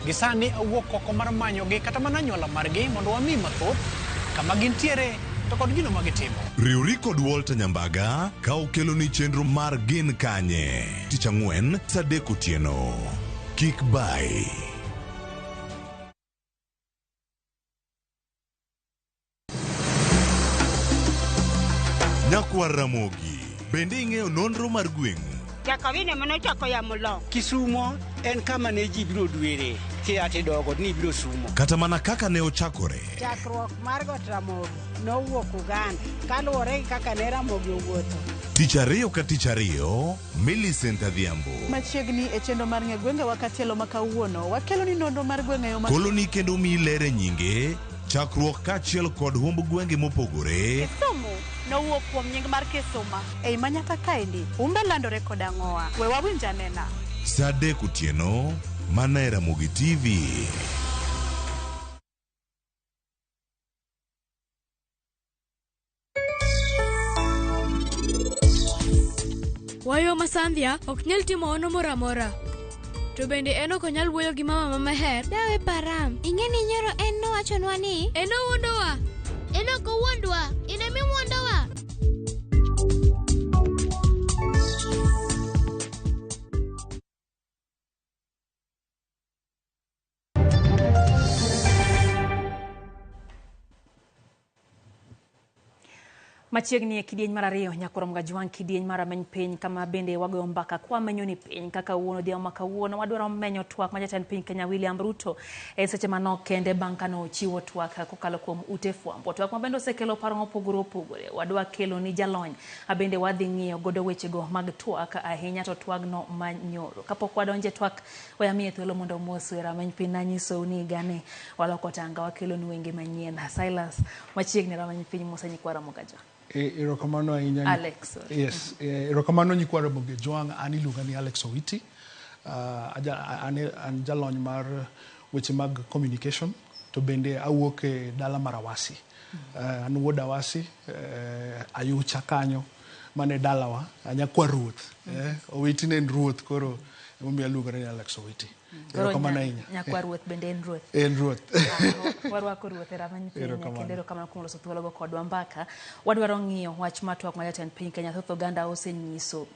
Gisani awuok oko mar manyogi kata mana anyuola margi mondo wami mathoth kama gintiere to kod gino magitimo. Riwri kod Walter Nyambaga ka okeloni chenro mar Gin Kanye tich ang'wen saa 3 otieno. Kik bai. Nyakwar Ramogi, bende ing'eyo nonro mar gweng'u? Jakawine manochako yamo lo. Kisumo en kama ne ji biro dwere kia tidogo ni biro sumo. Kata mana kaka ne ochakore. Chakruok mar Got Ramogi nowuok Uganda kaluwore gi kaka ne Ramogi owuotho. Tich ariyo ka tich ariyo, Millicent Adhiambo. Machiegni e chenro mar ng'e gwengewa katielo ma kawuono, wakelo ni nonro mar gweng' e yo ma Koloni kendo miyi ler e nyinge, chakruok kaachiel kod humb gwenge mopogore. Kisumu nowuok kuom nying mar Kisuma. Ei Manyata kaendi, humbe landore kod ang'owa. We wawinj anena. Saa 3 otieno, mana e Ramogi TV. Wayo ma Sandhya ok nyal timo hono moro amora. To bende en ok onyal wuoyo gi mama ma Meher. Dawe Param, ing'e ni nyoro en nowachonwa ni En owuondowa. En ok owuondwa, in ema iwuondowa. Machiegni e kidieny mar ariyo nyakoro Mgajwang' kidieny mar ameny piny kama bende wagoyo mbaka kwa menyo ni piny kaka wuono odhiambo ma kawuono wadwaro menyo twak ma jatend piny Kenya William Ruto e seche manok kende bang' kane ochiwo twak kokalo kuom ute fwambo. Twak ma bende osekelo paro mopogore opogore. Wadwa kelo ni jalony bende wadhi ng'iyo godo wechego mag twak ahinya to twagno manyoro. Kapok wadonje twak we amiye thuolo mondo omos wer ameny piny nanyisou ni higani waloko tanga wakelo ni wenge manyien. Silas machiegni rameny piny Musa nyikwa Ramogi Ajwang'. Erokamano ahinya. Alex, sorry. Yes, erokamano nyikwa Ramogi Ajwang'. An iluonga ni Alex Owiti. An jalony mar weche mag communication to bende awuok e dala mar Awasi. An wuod Awasi, Ayucha kanyo mane dalawa, anyakwa ruoth. Owiti ne en ruoth koro emomiyo aluongora ni Alex Owiti. Erokamano ahinya. Nyakwa ruoth bende en ruoth. En ruoth. Warwako ruoth e rameny piny kendo erokamano kuom loso thuologo kodwa mbaka. Wadwaro ng'iyo wach mar twak ma jatend piny Kenya thoth oganda osenyiso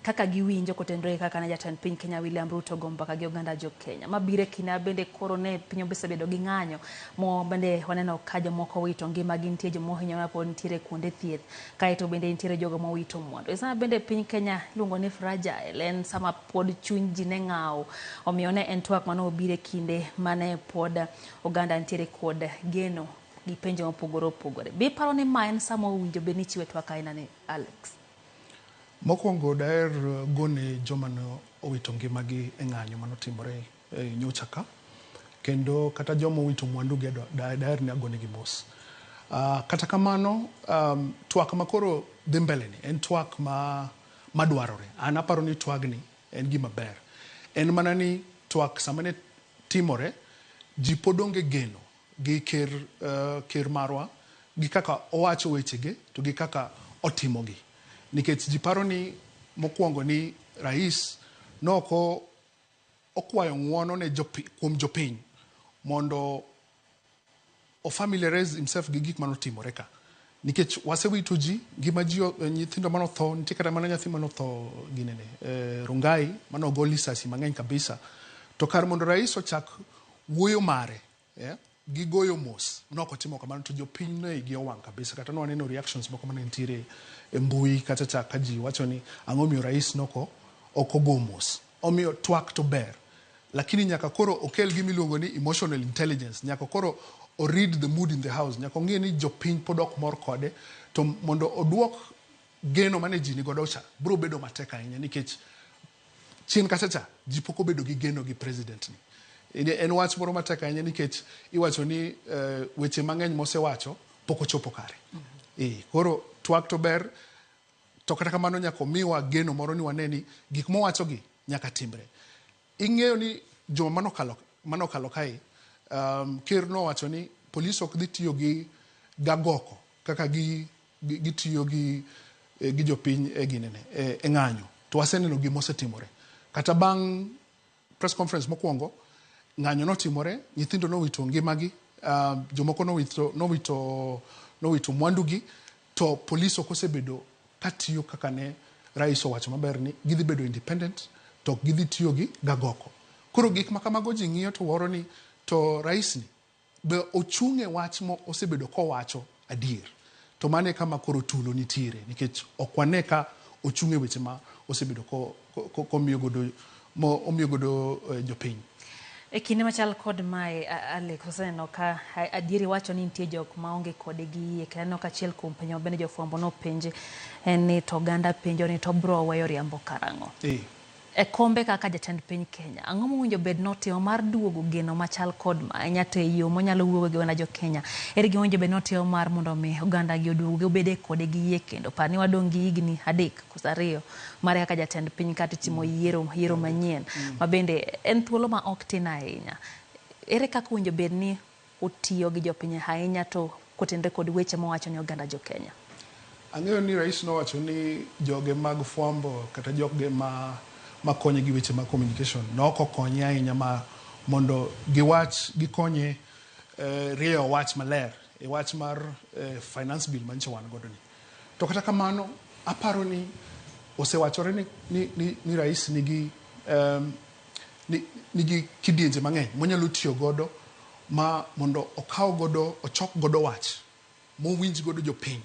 kaka giwinjo kotenore kaka ne jatend piny Kenya William Ruto go mbaka gi oganda jo Kenya. Mabiro e kinde bende koro ne piny osebedo gi ng'anyo mo bende waneno ka jomoko wito ngima gi nitie joma ohinyore pod nitiere kuonde thieth kaeto bende nitiere jogo mowito mwandu. E sama bende piny Kenya iluongo ni fragile en sama pod chuny ji ne ng'awo omiyo ne en twak mane obiro e kinde mane pod oganda nitiere kod geno gi penjo mopogore opogore. Be iparo ni ma en sama owinjo bed ni ichiwe twak aina ni Alex? Mokwongo daher gone joma ne owito ngimagi e ng'anyo manotimore nyocha ka kendo kata joma owito mwandugi daher ni agonegi mos. Kata kamano twak makoro dhi mbele ni en twak madwarore. An aparo ni twagni en gima ber. En mana ni twak sama ne timore ji pod onge geno gi ker marwa gi kaka owacho wechege to gi kaka otimogi. Nikech ji paro ni mokwongo ni rais noko okwayo ng'uono ne kuom jopiny mondo o familiarize himself gi gik manotimore ka. Nikech wasewito ji, ngima ji, nyithindo manotho, nitie kata mana nyathi manotho ginene, Rongai, manogo lisasi mang'eny kabisa. To kar mondo rais ochak wuoyo mare, gi goyo mos, nokotimo kamano to jopiny ne igi owang' kabisa. Kata nwaneno reactions moko mane nitiere e mbui kata cha ka ji wacho ni ang'o miyo rais noko ok ogo mos. Omiyo twak to ber, lakini nyaka koro okel gima iluongo ni emotional intelligence, nyaka koro o read the mood in the house, nyaka ong'e ni jopiny pod ok mor kode, to mondo oduok geno mane ji nigodo cha biro bedo matek ahinya nikech chien kacha cha ji pok obedo gi geno gi president ni. En wach moro matek ahinya nikech iwacho ni weche mang'eny mosewacho pok ochopo kare. Koro twak to ber, to kata kamano nyaka omiwa geno moro ni wane ni gik mowachogi nyaka timre. Ing'eyo ni juma manokalo kae, ker nowacho ni polis ok dhi tiyo gi gagoko kaka gitiyo gi jopiny e ginene, e ng'anyo. To waseneno gima osetimore. Kata bang' press conference mokwongo, ng'anyo notimore, nyithindo nowito ngimagi, jomoko nowito mwandugi, to polis ok osebedo katiyo kaka ne rais owacho maber ni gidhi bedo independent, to ok gidhi tiyo gi gagoko. Koro gik ma kamago ji ng'iyo to wuoro ni to rais ni be ochung' e wach mo osebedo kowacho adier. To mano e kama koro tulo nitiere nikech ok wane ka ochung' e weche ma osebedo komiyo godo omiyo godo jopiny. E kinde machal kod mae, Alex, waseneno ka adieri wacho ni nitie jok maonge kode gi yie. Kendo aneno ka achiel kuom penjo ma bende jofwambo nopenje en ni to oganda penjo ni to bro weyo riambo karang'o? E kombe kaka jatend piny Kenya, ang'o mowinjo bed notimo mar duogo geno machal kod ma ahinya to e yo monyalo wuoyo gi oganda jo Kenya? Ere gima owinjo bed notimo mar mondo mi oganda gi oduog obede kode gi yie kendo? Par ni wadong' gi higni 3 koso 2 mare kaka jatend piny kata itimo yiero manyien ma bende en thuolo ma ok tin ahinya. Ere kaka owinjo bed ni otiyo gi jopiny ahinya to kotenre kod weche mowacho ni oganda jo Kenya? Ang'eyo ni rais nowacho ni joge mag fwambo kata joge ma makonye gi weche mag communication nok okonye ahinya ma mondo giwach gikonye rieyo wach maler e wach mar finance bill manyicha wan godo ni. To kata kamano aparo ni osewachore ni rais nigi nigi kidienje mang'eny monyalo tiyo godo ma mondo okaw godo ochok godo wach mowinj godo jopiny.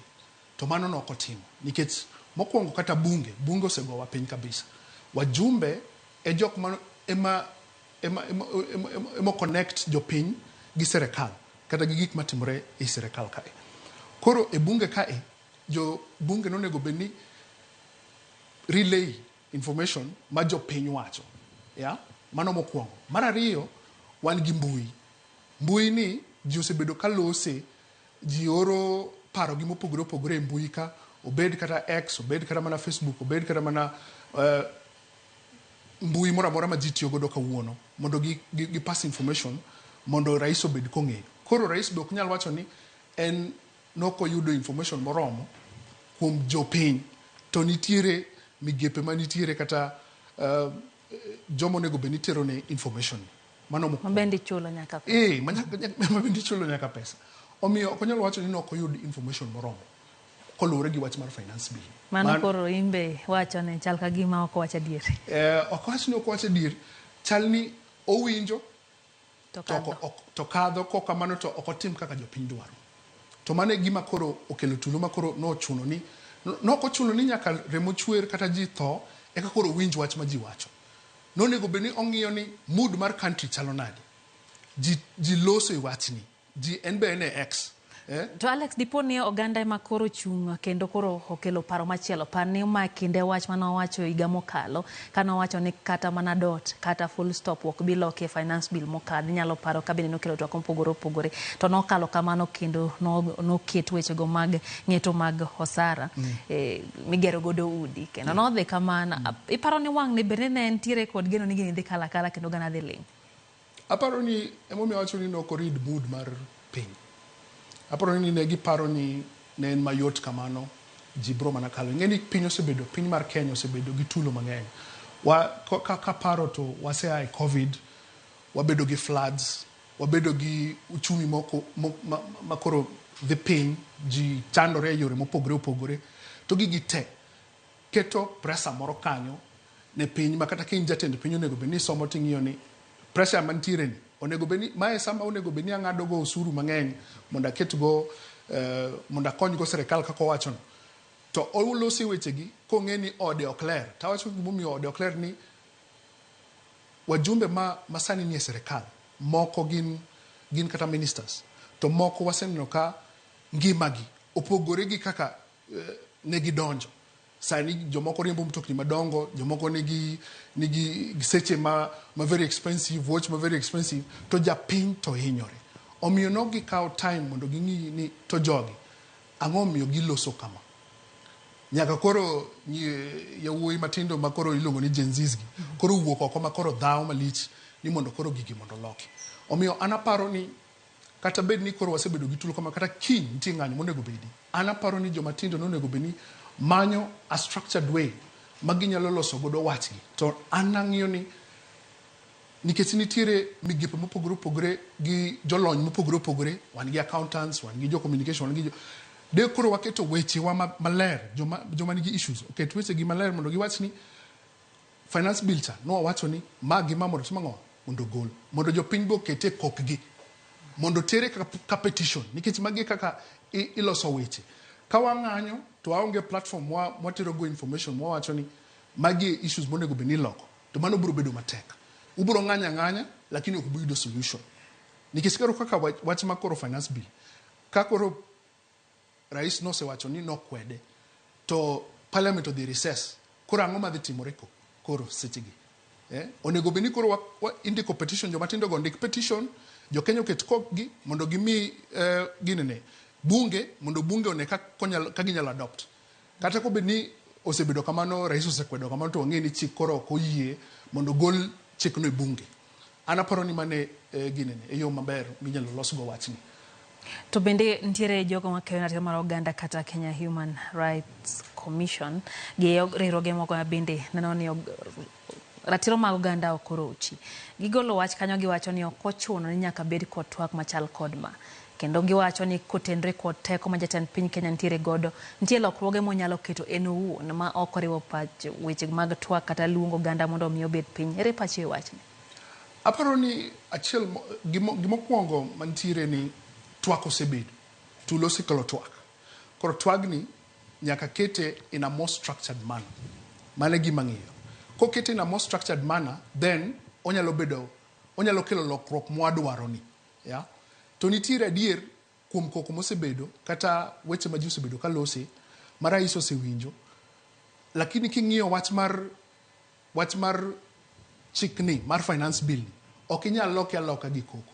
To mano nok otimo nikech mokwongo kata bunge osegowa piny kabisa. Wajumbe e jok ma ema connect jopiny gi serikal kata gi gik matimore e serikal kae. Koro e bunge kae jo bunge nonego bed ni relay information ma jopiny wacho. Ya? Mano mokwongo. Mar ariyo, wan gi mbui. Mbui ni ji osebedo ka lose, ji oro paro gi mopogore opogore e mbui ka, obed kata X, obed kata mana Facebook, obed kata mana mbui moro amora ma ji tiyo godo kawuono mondo gi pass information mondo rais obed kong'eyo. Koro rais be ok nyal wacho ni en nokoyudo information moromo kuom jopiny to nitiere migepe manitiere kata joma onego bed ni tero ne information. Mano mokwongo. Ma bende ichulo nyaka pesa. Ma bende ichulo nyaka pesa. Omiyo ok onyal wacho ni nok oyud information moromo koluwore gi wach mar finance bill. Mano koro imbe wacho ni chal ka gima ok wach adier. Ok wach ni ok wach adier. Chal ni owinjo to kadho kok kamano to ok otim kaka jopiny dwaro. To mano e gima koro okelo tulo ma koro nochuno ni nok ochuno ni nyaka remo chwer kata ji tho eka koro winj wach ma ji wacho. Nonego bed ni ong'iyo ni mood mar country chalo nade. Ji loso e wachni. Ji en be en e X. To Alex, dipo ni oganda ema koro chung' kendo koro okelo paro machielo. Par ni ma kinde wach mane owacho higa mokalo, kane owacho ni kata mana dot, kata full stop ok bi loki e finance bill mokadho. Inyalo paro ka bende nokelo twak mopogore opogore. To nokalo kamano kendo noket wechego mag ng'eto mag osara migero godo udi. Kendo nodhi kamano. Iparo ni wang' ni bende ne entiere kod geno ni gini dhi kalo akala kendo oganda dhi ling'? Aparo ni emomiyo awacho ni nok orid mood mar piny. Aparo ni ne giparo ni ne en mayot kamano, ji bro mana kalo. Ing'e ni piny osebedo, piny mar Kenya osebedo gi tulo mang'eny. Kaparo to wasea e COVID, wabedo gi floods, wabedo gi uchumi moko ma koro dhi piny, ji chandore e yore mopogore opogore. To gigi te keto pressure moro kanyo ne piny ma kata ka in jatend piny onego bed ni isomo ting'iyo ni pressure mantiere ni onego bed ni mae sama onego bed ni ang'ado go osuru mang'eny mondo aket go mondo akony go sirikal kaka owacho no. To olosi wechegi kong'e ni ode ok ler. Tawacho gimomiyo ode ok ler ni wajumbe ma sani nie sirikal moko gin kata ministers to moko waseneno ka ngimagi opogore gi kaka ne gidonjo. Sani jomoko riembo mtokni madongo, jomoko nigi seche ma very expensive, watch ma very expensive, to japiny to hinyore. Omiyo nok gikawo time mondo ging'i ni to jogi ang'o omiyo giloso kama. Nyaka koro yawuoyi matindo ma koro iluongo ni Gen Zs gi koro wuok oko ma koro dhawo malich ni mondo koro gigi mondo loki. Omiyo an aparo ni kata bed ni koro wasebedo gi tulo kama kata kiny nitie ng'anyo monego bedi. An aparo ni joma tindo nonego bed ni manyo a structured way ma ginyalo loso godo wachgi. To an ang'iyo ni nikech nitiere migepe mopogore opogore gi jolony mopogore opogore, wan gi accountants, wan gi jo communication, wan gi jo de koro waketo wechewa maler, joma nigi issues oket wechegi maler mondo giwach ni finance bill cha nowacho ni ma gi ma mondo tim ang'o mondo ogol mondo jopiny be okete kokgi mondo tere ka petition nikech magi kaka iloso weche. Ka wang'anyo to waonge platform mwatero go information mwawacho ni magi e issues monego bed ni iloko, to mano biro bedo matek. Ubiro ng'anyo ang'anya lakini ok ubiyudo solution. Nikech koro kaka wach ma koro finance bill, ka koro rais nosewacho ni nokwede to parliament odhi recess, koro ang'o madhi timore koro sechegi? Onego bed ni koro indiko petition, joma tindo go ndik petition, jo Kenya oket kokgi mondo gimi ginene bunge, mondo bunge one ka ginyalo adopt. Kata kobed ni osebedo kamano, rais osekwedo kamano, to wang'e ni chik koro ok oyie mondo gol chikno e bunge. An aparo ni mane ginene e yo maber minyalo losgo wachni. To bende nitiere jogo makeyo ratiro mar oganda kata Kenya Human Rights Commission gi riwruoge moko ma bende neno ni ratiro mag oganda ok orochi. Gigolo wach kanyo, giwacho ni ok ochuno ni nyaka bed kod twak machal kod ma. Kendo giwacho ni kotenre kod teko ma jatend piny Kenya nitiere godo, nitie lokruoge monyalo keto en owuon ma ok oriwo pach weche mag twak kata luongo oganda mondo omi obed piny. Ere pachi e wachni? Aparo ni achiel gimokwongo mantiere ni twak osebedo. Tulo osekelo twak. Koro twagni nyaka kete in a more structured manner. Mano e gima ang'eyo. Kokete in a more structured manner, then onyalo bedo, onyalo kelo lokruok mwadwaro ni. Yeah? To nitiere adier kuom koko mosebedo kata weche ma ji osebedo ka lose ma rais osewinjo, lakini king'iyo wach mar chikni mar finance bill ni, ok inyal loke aloka gi koko.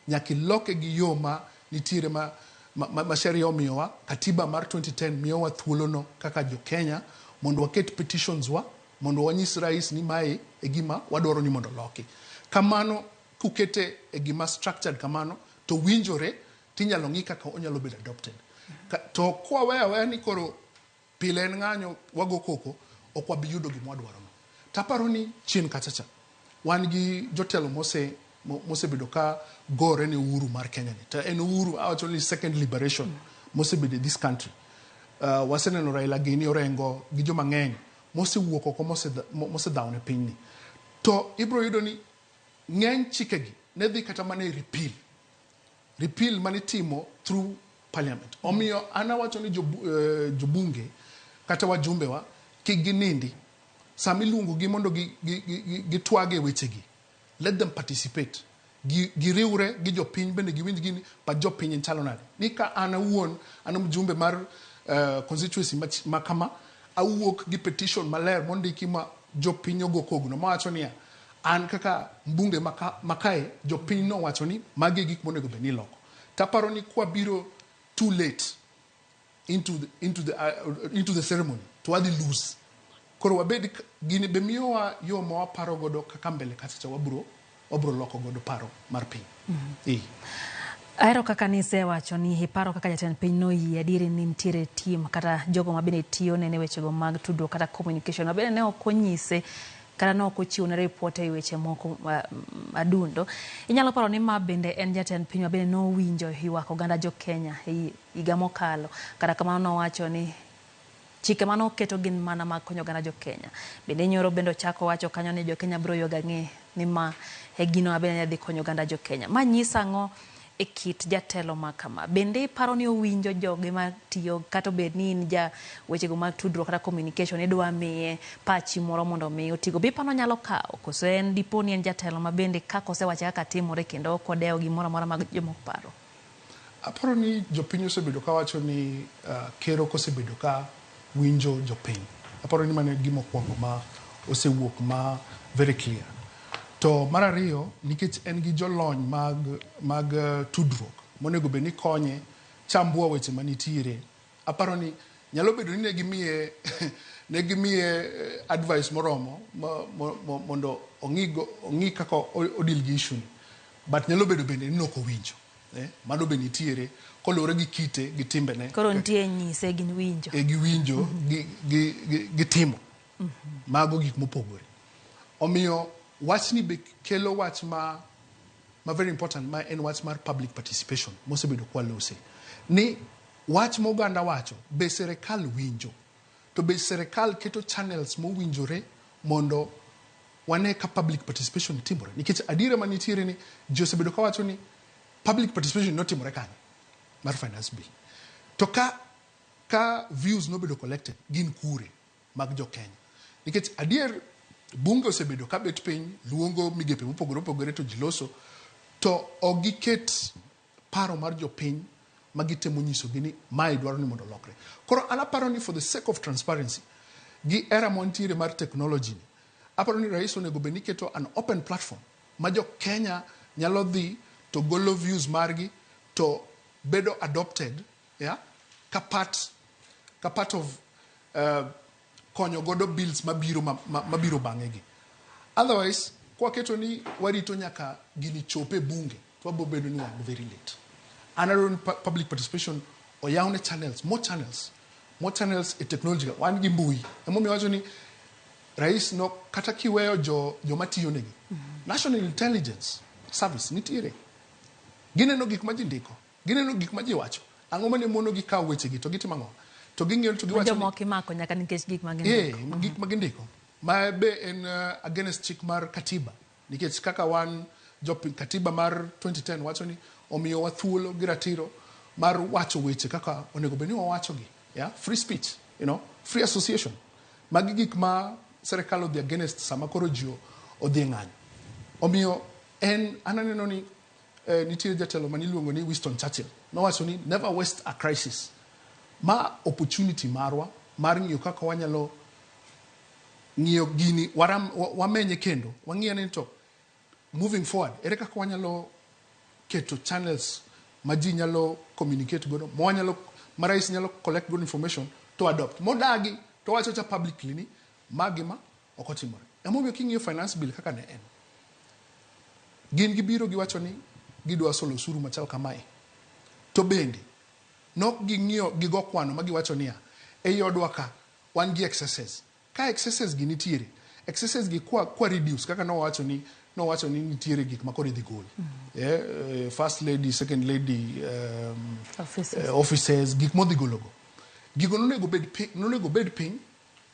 Nyaka iloke gi yo ma nitiere ma sheria omiyowa. Katiba mar 2010 miyowa thuolono kaka jo Kenya mondo waket petitions wa mondo wanyis rais ni mae e gima wadwaro ni mondo oloki. Kamano kukete e gima structured kamano to winjore tinyalo ng'i kaka onyalo bedo adopted. To kwaweyo aweya ni koro pile en ng'anyo, wago koko, ok wabi yudo gima wadwaro no. Taparo ni chien kacha cha wan gi jotelo mosebedo ka gore ne uhuru mar Kenya ni. To en uhuru awacho ni second liberation mosebedo e this country. Waseneno Raila gini, Orengo gi joma ng'eny mosewuok oko mosedhawo ne pinyni. To ibiro yudo ni ng'eny chikegi ne dhi kata mana e repeal manitimo through parliament. Omiyo an awacho ni jobunge kata wajumbe wa kik ginindi sama iluongo gi mondo gitwag e wechegi. Let them participate. Giriwre gi jopiny bende giwinj gini but jopiny en chalo nade. Ni ka an awuon an mjumbe mar constituency ma kama awuok gi petition maler mondiki ma jopiny ogo kogno mawacho niya an kaka mbunge makae jopiny nowacho ni magi e gik monego bed ni iloko. Taparo ni kwabiro too late into the ceremony to wadhi lose. Koro wabed gini be miyowa yo ma waparo godo kaka mbele kacha cha wabro loko godo paro mar piny. Ahero kaka nisewacho ni iparo kaka jatend piny noyie adieri ni nitiere team kata jogo ma bende tiyo nene wechego mag tudruok kata communication ma bende ne ok onyise kata ne ok ochiwo ne report e weche moko adundo. Inyalo paro ni ma bende en jatend piny ma bende nowinjo ywak oganda jo Kenya e higa mokalo. Kata kamano nowacho ni chike manoketo gin mana mag konyo oganda jo Kenya. Bende nyoro bende ochako wacho kanyo ni jo Kenya biro ywago ang'e ni ma e gino ma bende dhi konyo oganda jo Kenya. Ma nyiso ang'o e kit jatelo ma kama? Bende iparo ni owinjo joge matiyo kata obed ni in ja wechego mag tudruok kata communication idwa miye pachi moro mondo mi otigo. Be iparo ni onyalo kawo koso en dipo ni en jatelo ma bende kaka osewacho kaka timore kendo ok odewo gimoro amora mag jomoko paro? Aparo ni jopiny osebedo kawacho ni ker ok osebedo ka winjo jopiny. Aparo ni mano e gima okwongo ma osewuok ma very clear. To mar ariyo, nikech en gi jolony mag tudruok monego bed ni konye chambua weche manitiere. Aparo ni nyalo bedo ni ne gimiye advice moromo mondo ong'i kaka odeal gi issue ni. But nyalo bedo bende ni nok owinjo. Mano be nitiere koluwore gi kite gi timbene. Koro nitie nyise gi winjo. E gi winjo gi timo. Mago gik mopogore. Omiyo wachni be kelo wach ma very important ma en wach mar public participation mosebedo kwalose. Ni wach ma oganda wacho be sirikal winjo. To be sirikal keto channels mowinjore mondo wane ka public participation timore. Nikech adiera manitiere ni ji osebedo kawacho ni public participation notimore kanye mar finance bill. To ka Ka views nobedo collected, gin kure mag jo Kenya? Nikech adier bunge osebedo ka bet piny luongo migepe mopogore opogore to ji loso, to ok giket paro mar jopiny ma gitemo nyisogi ni mae dwaro ni mondo olokre. Koro an aparo ni for the sake of transparency gi era mantiere mar technology ni, aparo ni rais onego bed ni keto an open platform ma jo Kenya nyalo dhi to golo views margi to bedo adopted, yeah, ka part of konyo godo bills mabiro mabiro bang'e gi. Otherwise, kwaketo ni warito nyaka gini chop e bunge, to wabiro bedo ni wan very late. An adwaro ni public participation oyawne channels, more channels, more channels e technology. Wan gi mbui. Emomiyo wacho ni rais no kata kiweyo jo joma tiyo negi. National Intelligence Service nitiere. Gineno gik ma ji ndiko. Gineno gik ma ji wacho. Ang'o mane mono gi kawo wechegi to gitimo ang'o? To ging'iyo to giwacho ni Jomoko imako nyaka nikech gik ma gindiko. Gik ma gindiko. Ma be en against chik mar katiba. Nikech kaka wan jopiny, katiba mar 2010 wacho ni omiyowa thuolo gi ratiro mar wacho weche kaka onego bed ni wawachogi. Yeah? Free speech, free association. Magi gik ma serikal odhi against sama koro ji odhi e ng'anyo. Omiyo en an aneno ni nitie jatelo maniluongo ni Winston Churchill. Nowacho ni never waste a crisis. Ma opportunity marwa mar ng'iyo kaka wanyalo ng'iyo gini waram, wamenye kendo wang'iyo ni to moving forward ere kaka wanyalo keto channels ma ji nyalo communicate godo ma wanyalo ma rais nyalo collect good information to adopt modagi to wacho cha publicly ni ma gima ok otimore. Emomiyo king'iyo finance bill kaka ne en, gin gibiro giwacho ni gidwa solo osuru machal kamae, to bende nok ging'iyo gigo kwano ma giwacho niya ei odwa ka wan gi excesses ka excesses gi nitiere, excesses gi kwa reduce kaka nowacho ni nitiere gik ma koro idhi gol, first lady, second lady, offices. Offices gik modhi gologo gigo nonego bed piny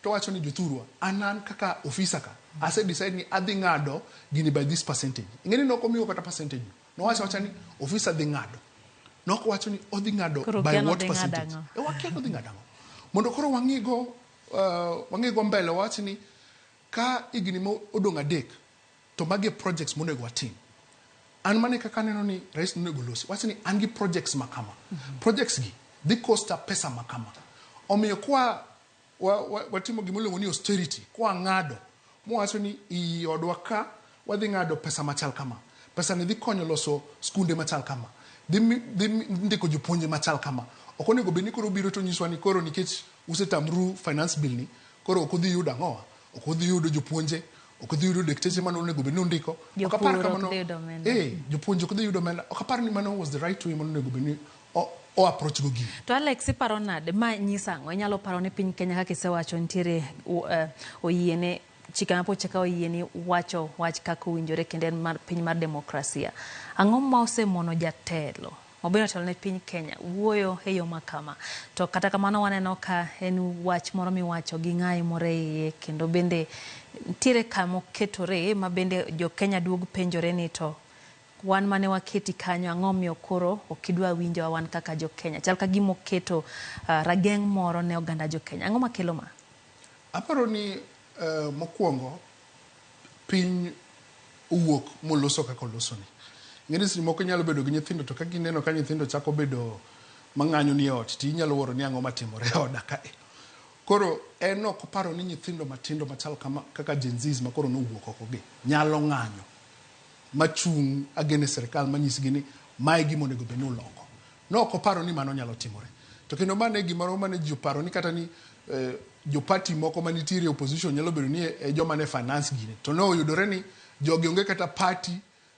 to wacho ni jothurwa an kaka ofisa ka ase decide ni adhi ng'ado gini by this percentage. Ing'eni nok omiyo kata percentage, nowacho awacha ni ofisa dhi ng'ado, nok wacho ni odhi ng'ado Koro by kia what nodhi ng'ado percentage. ang'o? E wakia nodhi ng'ado ang'o mondo koro wang'igo mbele wawach ni ka higni ma odong' 3 to magi e projects monego watim. An mane kaka aneno ni rais nonego losi wach ni an gi projects ma kama, projects gi dhi costa pesa ma kama, omiyo kwa watimo gima iluongo ni austerity kwa ng'ado mwawacho ni i odwa ka wadhi ng'ado pesa machal kama, pesa ni dhi konyo loso skunde machal kama, dhi ndiko jopuonje machal kama. Ok onego bed ni koro biro to nyiswa ni koro nikech usetamru finance bill ni koro ok udhi yudo ang'owa, ok udhi yudo jopuonje, ok udhi yudo dakteche mane onego bed ni undiko. Ok apar Jopur ok kamano. dhi yudo omenda. Jopuonj ok dhi yudo omenda. Ok apar ni mano was the right way mane onego bed ni o approach go gini. To Alex, iparo nade? Ma nyiso ang'o? Inyalo paro ni piny Kenya kaka isewacho nitiere oyiene chike ma pocha ka oyieni wacho wach kaka owinjore kendo en mar piny mar demokrasia. Ang'o ma osemono jatelo mobiro telo ne piny Kenya wuoyo e yo ma kama? To kata kamano waneno ka en wach moro miwacho gi ng'ayi moro e iye kendo bende nitiere kama oketore ma bende jo Kenya duog penjore ni to wan mane waketi kanyo ang'o miyo koro ok idwa winjowa wan kaka jo Kenya? Chal ka gima oketo rageng' moro ne oganda jo Kenya. Ang'o makelo ma? Aparo ni mokwongo piny owuok moloso kaka olosoni. Ing'eni seche moko inyalo bedo gi nyithindo to ka gineno ka nyithindo chako bedo mang'anyo ni e ot to inyalo wuoro ni ang'o matimore e oda kae. Koro en ok oparo ni nyithindo matindo machal kama kaka Gen Zs ma koro nowuok oko gi nyalo ng'anyo machung' against sirikal manyisgi ni mae gima onego bed ni uloko. Nok oparo ni mano nyalo timore. To kendo mano e gimoro mane ji oparo ni kata ni jo party moko manitiere e opposition nyalo bedo ni e joma ne finance gini. To ne oyudore ni jogi onge kata party,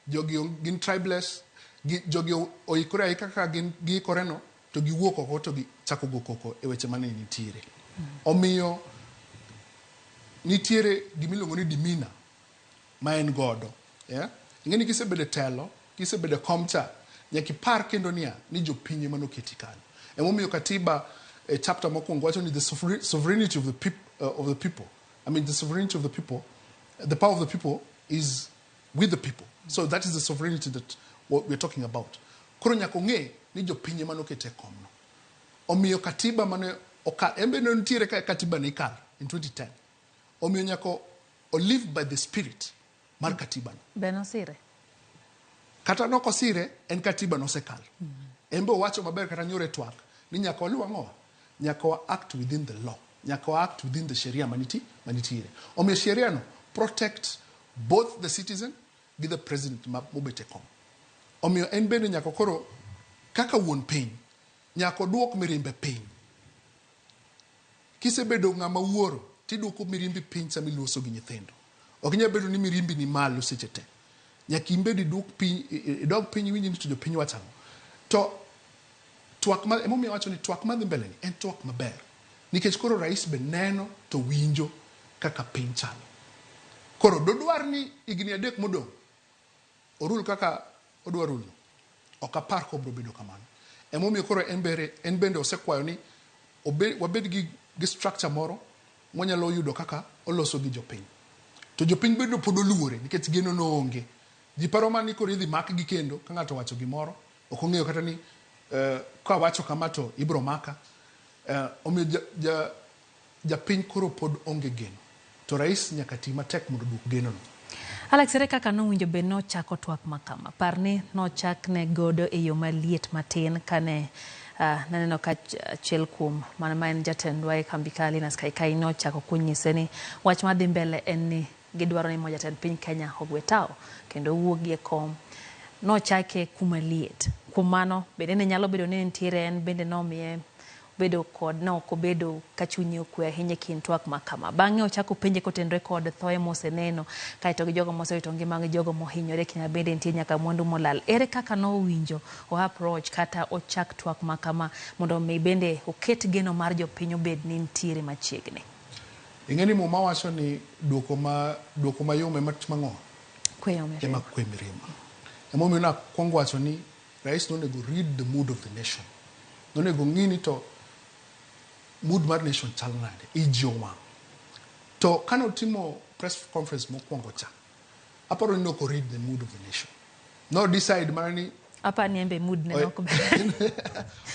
jogi gin tribeless, jogi oikore aika kaka gin giikore no to giwuok oko to gichako go koko e weche mane nitiere. Omiyo nitiere gimiluongo ni demeanor ma en godo. Yeah? Ing'eni kisebedo e telo, kisebedo e kom cha, nyaka ipar kendo niya, ni jopiny ema noketi kanyo. Emomiyo katiba e chapter mokwongo wacho ni the sovereignty of the people. I mean the sovereignty of the people, the power of the people is with the people. So that is the sovereignty that what we're talking about. Koro nyaka ong'e ni jopiny ema nokete e komno. Omiyo katiba mane okal, en be ne nitiere ka katiba ne ikalo in 2010. Omiyo nyaka o live by the spirit mar katiba no. Be nosire? Kata nokosire, en katiba nosekalo. En be owacho maber kata nyoro e twak ni nyaka waluw ang'owa? Nyaka wa act within the law. Nyaka wa act within the sheria manitiere. Omiyo sheria no protect both the citizen gi the president ma mobet e kom. Omiyo en bende nyaka koro kaka wuon piny nyaka oduok mirimbe piny. Kisebedo ng'ama wuoro tiduoko mirimbi piny sama iloso gi nyithindo. Ok inyal bedo ni mirimbi ni malo seche te. Nyaka in bende iduok piny, idog piny iwinj ni to jopiny wacho ang'o. To twak ma, emomiyo awacho ni twak madhi mbele ni en twak maber. Nikech koro rais be neno to winjo kaka piny chalo. Koro dodwar ni higni 3 modong' orul kaka odwa rulno. Ok apar ka obiro bedo kamano. Emomiyo koro en bende osekwayo ni wabed gi structure moro mwanyalo yudo kaka oloso gi jopiny. To jopiny bende pod oluore nikech geno no onge. Ji paro mana ni koro idhi makgi kendo ka ng'ato owacho gimoro, ok ong'eyo kata ni kawacho kama to ibiro maka. Omiyo japiny koro pod onge geno. To rais nyaka ti matek mondo oduok geno no. Alex, ere kaka nowinjo bed nochako twak ma kama? Par ni nochakne godo e yo maliet matin kane naneno ka achiel kuom ma en jatendwa e kambi ka Linus Kaikai nochako konyise ni wach madhi mbele en ni gidwaro ni mondo jatend piny Kenya ogwe tao kendo owuogi e kom. Nochake kuma liet. Kuom mano bende ne nyalo bedo ni nitiere en bende nomiye bedo kod ne ok obedo ka chunye okwe ahinya e kind twak ma kama. Bang'e ochako penje kotenore kod thoe moseneno kaeto gi jogo mosewito ngima gi jogo mohinyore kendo bende nitie nyaka mwandu molal. Ere kaka nowinjo o approach kata ochak twak ma kama mondo mi bende oket geno mar jopiny obed ni nitiere machiegni? Ing'e ni Muma wacho ni duoko mayom ema timo ang'o? Kweyo mirima. Ema kwe mirima. Emomiyo nakwongo wacho ni rais nonego read the mood of the nation. Nonego ng'i ni to mood mar nation chal nade, iji owang'. To kane otimo press conference mokwongo cha, aparo ni nok read the mood of the nation. No decide mana ni Apa ni embe mood ne ok ber.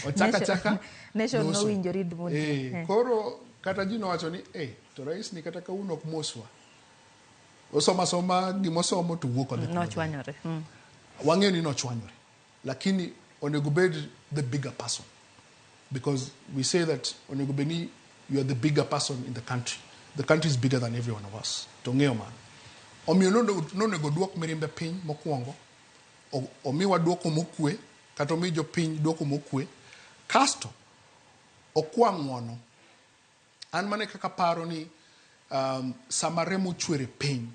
Ochaka chaka. Nation nowinjo read mood. Koro kata ji nowacho ni to rais ni kata kawuono ok moswa. Osoma soma gimosomo to wuok odhi. Nochwanyore. Wang'eyo ni nochwanyore. Lakini onego bed the bigger person. Because we say that onego bed ni you are the bigger person in the country. The country is bigger than every one of us. To ng'eyo mano. Omiyo nonego duok mirimbe piny mokwongo, omiwa duoko mokwe, kata omi jopiny duoko mokwe, kasto okwa ng'uono. An mane kaka paro ni sama remo chwer e piny,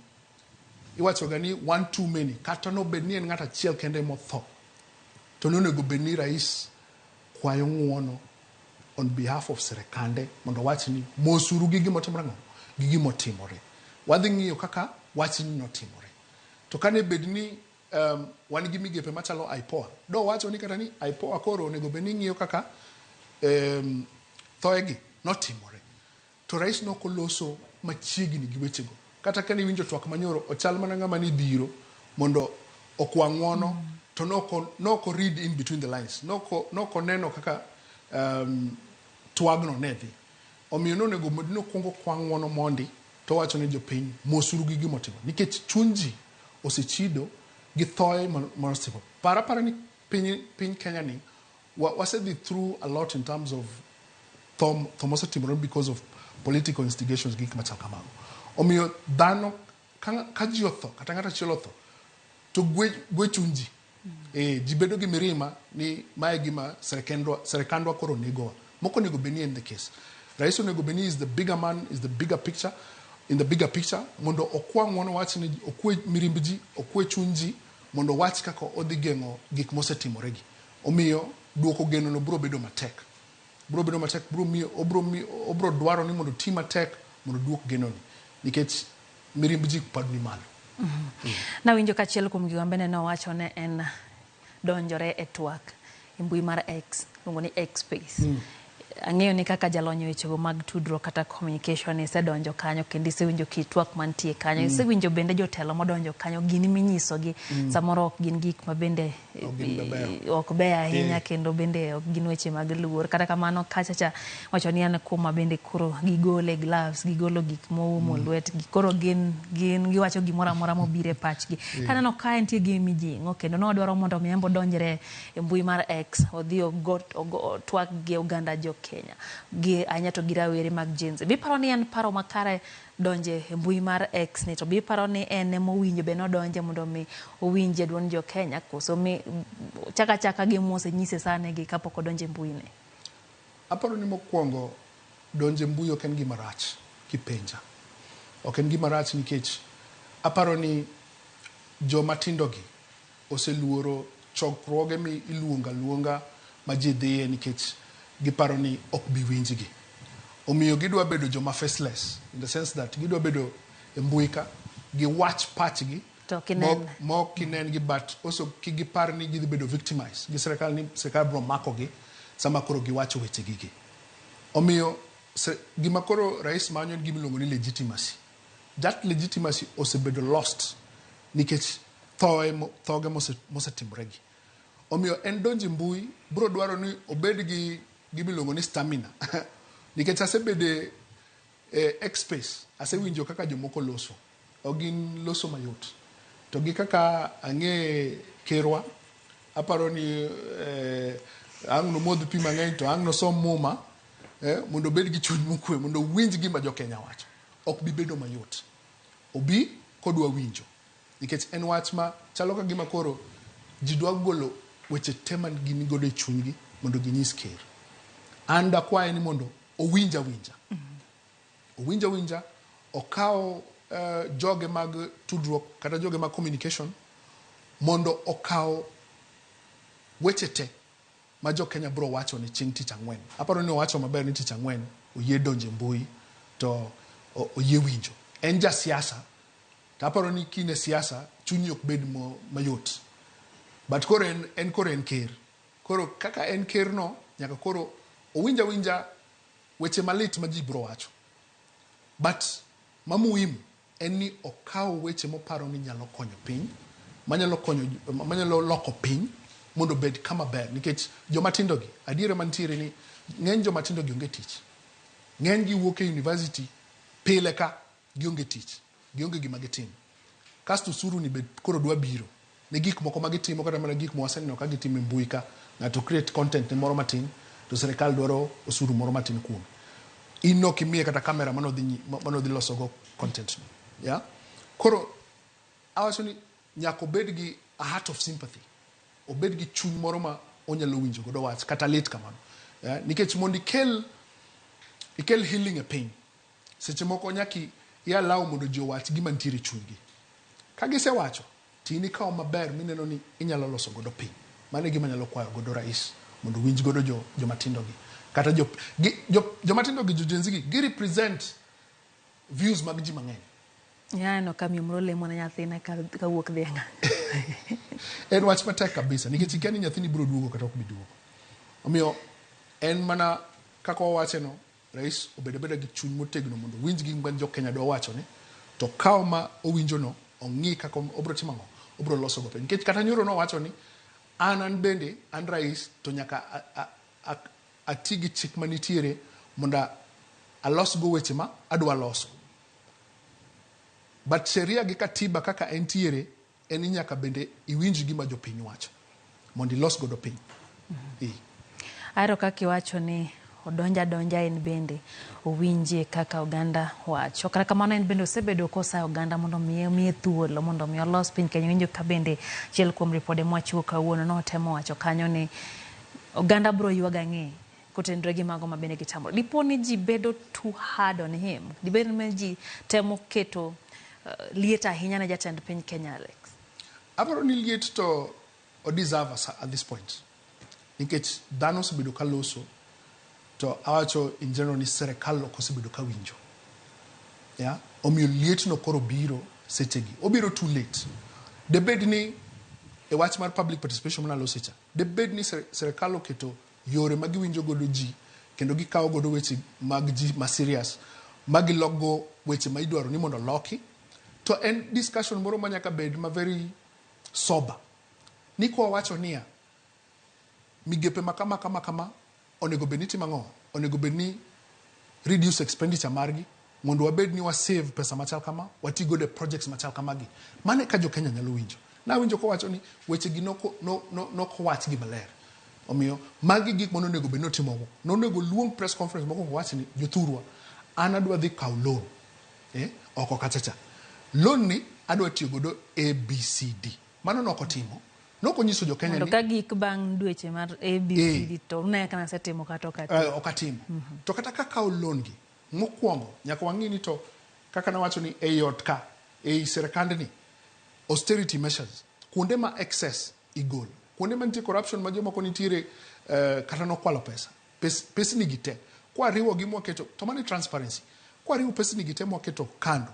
iwachoga ni one too many, kata nobed ni en ng'ato achiel kende motho, to nonego bed ni rais kwayo ng'uono on behalf of sirikande mondo owach ni mosuru gi gimotimore ang'o? Gi gimotimore. Wadhi ng'iyo kaka wachni notimore. To kane bed ni wan gi migepe machalo IPOA, do wacho ni kata ni IPOA koro onego bed ni ng'iyo kaka thoegi notimore. To rais nok oloso machiegni gi wechego. Kata kane iwinjo twak manyoro, ochal mana ng'ama ni dhiro mondo okwa ng'uono, to nok read in between the lines. Nok oneno kaka twagno ne dhi. Omiyo nonego bed ni okwongo kwa ng'uono mondi, to owacho ne jopiny, mosuru gi gimotimo. Nikech chuny ji osechido gi thoe manosetimo. Par apara ni piny Kenya ni, wasedhi through a lot in terms of tho mosetimore because of political instigations gi gik machal kamago. Omiyo dhano, ka ji otho, kata ng'ato achiel otho, to gwe chuny ji. Ji bedo gi mirima ni mae gima sirikandwa koro negowa. Moko onego bed ni en the case. Rais onego bed ni is the bigger man, is the bigger picture, in the bigger picture, mondo okwa ng'uono wach ni okwe mirimb ji, okwe chuny ji, mondo wach kaka odhi geng'o gik mosetimore gi. Omiyo duoko geno no biro bedo matek. Biro bedo matek, obiro dwaro ni mondo oti matek mondo duok geno ni. Nikech mirimb ji pod ni malo. Nawinjo ka achiel kuom gigo bende nowacho ne en donjore e twak e mbui mar X, iluongo ni X space. Ang'eyo ni kaka jalony e wechego mag tudruok kata communication isedonjo kanyo kendo isewinjo kit twak mantie kanyo. Isewinjo bende jotelo modonjo kanyo, gini minyisogi samoro ok gin gik ma bende Ok beyo ahinya kendo bende ok gin weche mag luor. Kata kamano kachacha wacho ni an kuoma bende koro gigole gloves, gigolo gik moumo lwetgi, koro gin giwacho gimoro amora mobiro e pachgi. Taneno ka entie gi mijing'o kendo nodwaro mondo mi embo donjre e mbui mar X odhi otwak gi oganda jo Kenya gi ahinya to gi rawere mag Gen Z. Biparo ni en paro makare donje e mbui mar X ni to biparo ni en emowinjo be nodonje mondo mi owinje duond jo Kenya koso mi chaka chaka gi mosenyise sani gi kapok odonje mbui ne? Aparo ni mokwongo donje mbui ok en gima rach kipenja. Ok en gima rach nikech aparo ni joma tindo gi oseluoro chokruoge mi iluongo aluonga ma ji dhiye nikech giparo ni ok bi winjgi. Omiyo gidwa bedo joma faceless in the sense that gidwa bedo e mbui ka giwach pachgi to kinen mok kinen gi, but also kik gipar ni gidhi bedo victimized gi sirikal, ni sirikal biro makogi sama koro giwacho weche gigi. Omiyo gima koro rais manyo en gima iluongo ni legitimacy. That legitimacy osebedo lost nikech thoge mosetimore gi. Omiyo en donjo e mbui biro dwaro ni obed gi gima iluongo ni stamina nikech asebede e X space, asewinjo kaka jomoko loso, ok gin loso mayot. To gi kaka ang'e kerwa, aparo ni ang' nomodh pi mang'eny to ang' nosom muma mondo obed gi chuny mokwe, mondo owinj gima jo Kenya wacho. Ok bi bedo mayot. Obi kodwa winjo nikech en wach ma chalo ka gima koro ji dwa golo weche te man gin godo e chunygi mondo ginyis ker. An dakwaye ni mondo owinj awinja. Owinj awinja, okaw joge mag tudruok kata joge mag communication mondo okaw weche te ma jo Kenya biro wacho ni chieng' tich ang'wen. Aparo ni owacho maber ni tich ang'wen oyie donjo e mbui to oyie winjo. En jasiasa to aparo ni kin e siasa chunyi ok bed mayot. But koro en koro en ker. Koro kaka en ker no nyaka koro owinj awinja weche malit ma ji biro wacho. But ma muhimu en ni okaw weche moparo ni nyalo konyo piny, manyalo konyo, manyalo loko piny mondo obed kama ber nikech joma tindo gi adiera mantiere ni ng'eny joma tindo gi onge tich. Ng'eny gi wuok e university pile ka gionge tich, gionge gima gitimo. Kasto osuru ni be koro dwa biro ne gik moko ma gitimo kata mana gik mwaseneno ka gitimo e mbui ka ng'ato create content ne moro matin to sirikal dwaro osuru moro matin kuome. In ok imiye kata kamera manodhi losogo content no. Yeah? Koro awacho ni nyaka obed gi a heart of sympathy. Obed gi chuny moro ma onyalo winjo godo wach kata lit kamano. Yeah? Nikech mondo ikel healing e piny, seche moko nyaka i allow mondo ji owach gima nitiere e chunygi. Ka gisewacho, to in ikawo maber mineno ni inyalo loso godo piny. Mano e gima anyalo kwayo godo rais mondo owinj godo joma tindo gi. Kata joma tindo gi, jo Gen Z gi, gi represent views mag ji mang'eny. Nyaneno ka miyo moro lemo ne nyathine kawuok dhi e ng'anyo. En wach matek kabisa nikech ikia ni nyathini biro duogo kata ok bi duogo. Omiyo en mana kaka wawache no, rais obed abeda gi chuny motegno mondo owinj gik ma jo Kenya dwa wachone, to kaw ma owinjo no ong'i kaka obiro timo ang'o, obiro loso go piny. Nikech kata nyoro nowacho ni an bende an rais to nyaka ati gi chik manitiere mondo alos go weche ma adwa loso. But sheria gi katiba kaka entiere en ni nyaka bende iwinj gima jopiny wacho mondo ilos godo piny. Ahero kaka iwacho ni odonja adonja en bende owinjie kaka oganda wacho. Kata kamano en bende osebedo kosayo oganda mondo miye thuolo mondo mi olos piny Kenya. Iwinjo ka bende achiel kuom ripode mwachiwo kawuono notemo wacho kanyo ni oganda biro ywago ang'e kotenore gi mago ma bende gitamore. Dipo ni ji bedo too hard on him, dibed ni ji temo keto liet ahinya ne jatend piny Kenya Alex? Aparo ni liet to o deserve at this point. Nikech dhano osebedo ka loso to awacho in general ni sirikal ok osebedo ka winjo. Yeah? Omiyo liet no koro biro sechegi. Obiro too late. Debed ni e wach mar public participation manalose cha, debed ni sirikal oketo yore ma giwinjo godo ji kendo gikawo godo weche mag ji ma serious ma gilokgo weche ma idwaro ni mondo oloki, to en discussion moro ma nyaka bed ma very sober. Ni kwa wacho niya, migepe ma kama kama kama onego bed ni timo ang'o? Onego bed ni reduce expenditure margi mondo wabed ni wa save pesa machal kama, wati godo e projects machal kamagi. Mano eka jo Kenya nyalo winjo. Nawinjo kowacho ni weche gi nokowach gi maler. Omiyo magi gik mane onego bed ni otimo. Nonego luong press conference mokwongo wach ni jothurwa, an adwa dhi kawo loan oko kacha cha. Loan ni adwa tiyo godo A, B, C, D. Mano nokotimo. Nokonyiso jo Kenya Mondo ni ka gik bang' dweche mar A, B, C, D to ne kana asetimo kata ok atimo. Ok atimo. To kata ka kawo loan gi, mokwongo nyaka wang'i ni to kaka nawacho ni ei ot ka, ei sirkandni, austerity measures, kuonde ma excess igolo, kuonde ma nitie corruption ma jomoko nitiere kata nokwalo pesa, pesni gi te, kwariwo gi mwaketo, to mano e transparency, kwariwo pesni gi te mwaketo kando,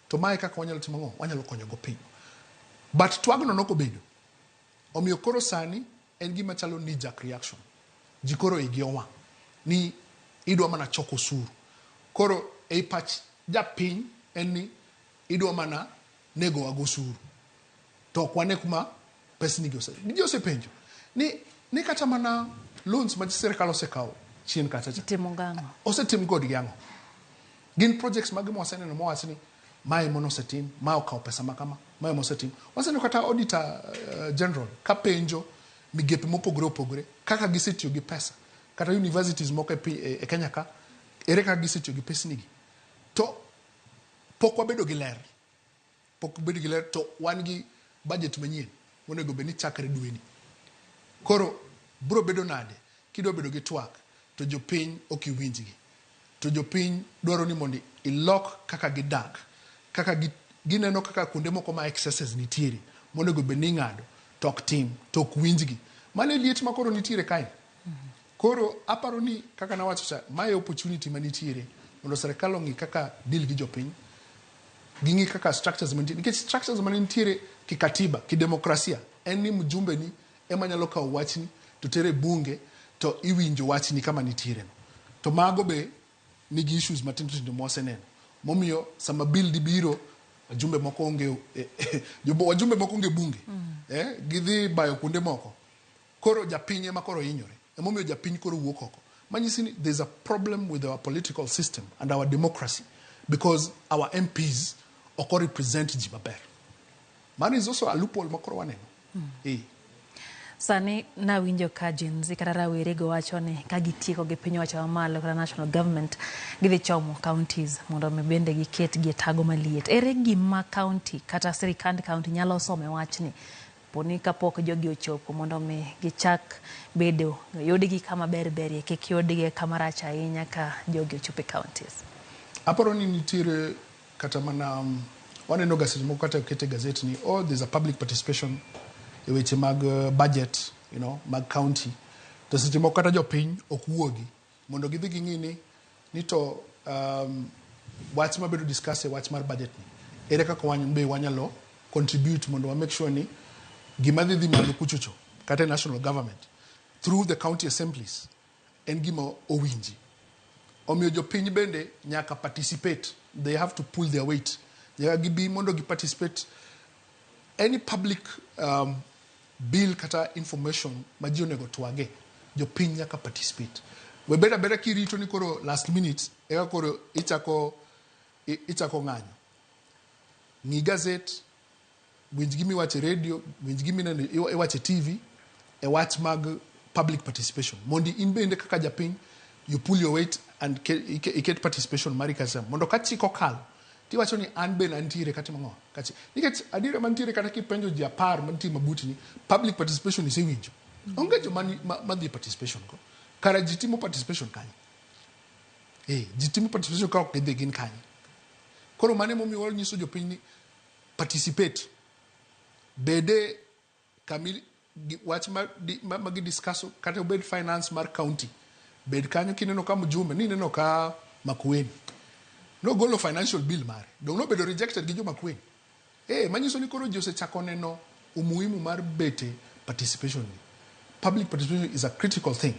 to mae kaka wanyalo timo ang'o? Wanyalo konyo go piny. But twagno nokobedo. Omiyo koro sani en gima chalo knee jerk reaction. Ji koro igi owang' ni idwa mana choko osuru. Koro ei pach japiny en ni idwa mana negowa go osuru. To ok wane kuma pesni gi ose. Ji osepenjo ni kata mana loans ma sirkal osekawo chien kacha cha. Itimo gang'o? Osetim kodgi ang'o? Gin projects mage mwaseneno mowach ni mae mono osetim, ma okawo pesa ma kama, mae mosetim. Waseneno kata auditor general ka penjo migepe mopogore opogore kaka gisetiyo gi pesa. Kata universities moko e Kenya ka, ere kaka gisetiyo gi pesni gi. To pok wabedo gi ler. Pok wabedo gi ler to wan gi budget manyien monego bed ni chakre dweni. Koro bro bedo nade kidwa bedo gi twak to jopiny ok iwinjgi. To jopiny dwaro ni mondo ilok kaka gidak, kaka gineno kaka kuonde moko ma excesses nitiere monego bed ni ing'ado to ok tim, to ok winjgi. Mano e liet ma koro nitiere kae. Koro aparo ni kaka nawacho cha, mae opportunity manitiere mondo sirkal ong'i kaka deal gi jopiny, ging'i kaka structures mantie, nikech structures manitiere kikatiba, kidemokrasia, en ni mjumbe ni ema nyalo kawo wachni to tere bunge to iwinjo wachni kama nitiere no. To mago be nigi issues matindo tindo mwaseneno. Momiyo sama bill di biro, wajumbe moko onge, wajumbe moko onge bunge. Gidhi bayo kuonde moko. Koro japiny ema koro hinyore. Emomiyo japiny koro wuok oko. Manyisi ni there's a problem with our political system and our democracy because our MPs ok represent ji maber. Mano is also a loophole ma koro waneno. Sani nawinjo ka Gen Z kata rawere go wacho ni ka gitieko gi piny owacho mamalo kata national government gidhi chomo counties mondo mi bende giket gi e tago maliet. Ere gima county kata sirikand county nyalo somo e wachni poni kapok jogi ochopo mondo mi gichak bedo yudgi kama ber berie kik yudgi kama rach ahinya ka jogi ochopo e counties. Aparo ni nitiere kata mana waneno ga seche moko kata okete gazet ni oh there's a public participation e weche mag budget mag county to seche moko kata jopiny ok wuogi mondo gidhi ging'i ni to wach mabedo discuss e wach mar budget ni ere kaka wan be wanyalo contribute mondo wa make sure ni gima dhi malo kuchocho kata e national government through the county assemblies en gima owinji. Omiyo jopiny bende nyaka participate. They have to pull their weight. Nyaka gibi mondo gi participate any public bill kata information ma ji onego twage, jopiny nyaka participate. We bed abeda kirito ni koro last minute eka koro ichako ng'anyo. Ng'i gazet, winj gimiwacho e radio, winj gimineno iwacho e TV, e wach mag public participation. Mondi in bende kaka japiny, you pull your weight and iket participation mari kacha. Mondo ka chik okalo, tiwacho ni an bende antiere katimo ang'o? Kachi. Nikech adiera mantiere kata kipenjo ji 10 mantie mabuti ni public participation isewinjo. Onge joma madhi e participation go. Kara ji timo participation kanye? Ji timo participation ka ok gidhi gin kanye? Koro mano emomiyo wanyiso jopiny ni participate. Bede kami wach ma gi discuss kata obed finance mar county. Bed kanyo kineno ka mjumbe ni ineno ka Makueni. Nogolo financial bill mare. Dong nobedo rejected gi jo Makueni. Manyiso ni koro ji osechako neno umuhimu mar bete participation ni. Public participation is a critical thing.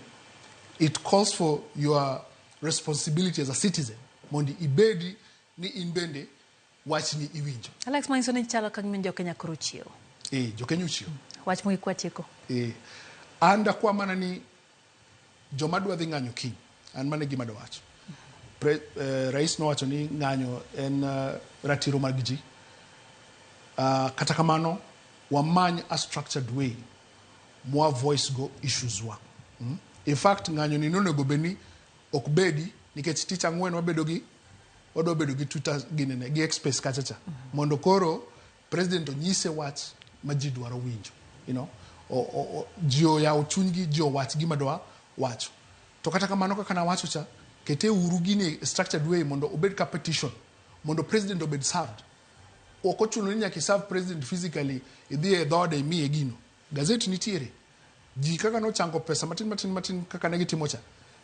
It calls for your responsibility as a citizen. Mondi ibedi ni in bende wachni iwinjo. Alex, manyiso ni chalo ka gima jo Kenya koro ochiewo. Jo Kenya ochiewo. Wach mogik kwatieko. An dakwa mana ni joma dwa dhi ng'anyo kiny, an mano e gima dawacho. Rais nowacho ni ng'anyo en ratiro mag ji. Kata kamano, wamany a structured way mwa voice go issues wa. In fact, ng'anyo ni nonego bed ni ok bedi nikech tich ang'wen wabedo gi wadwa bedo gi Twitter ginene gi X space kacha cha mondo koro president onyise wach ma ji dwaro winjo. Ji oyawo chunygi, ji owach gima dwa wacho. To kata kamano, kaka nawacho cha, kete uru gini e structured way mondo obed ka petition mondo president obed served. Ok ochuno ni nyaka iserve president physically, idhi e dhode imiye gino. Gazet nitiere. Ji kaka nochango pesa matin matin matin kaka ne gitimo cha,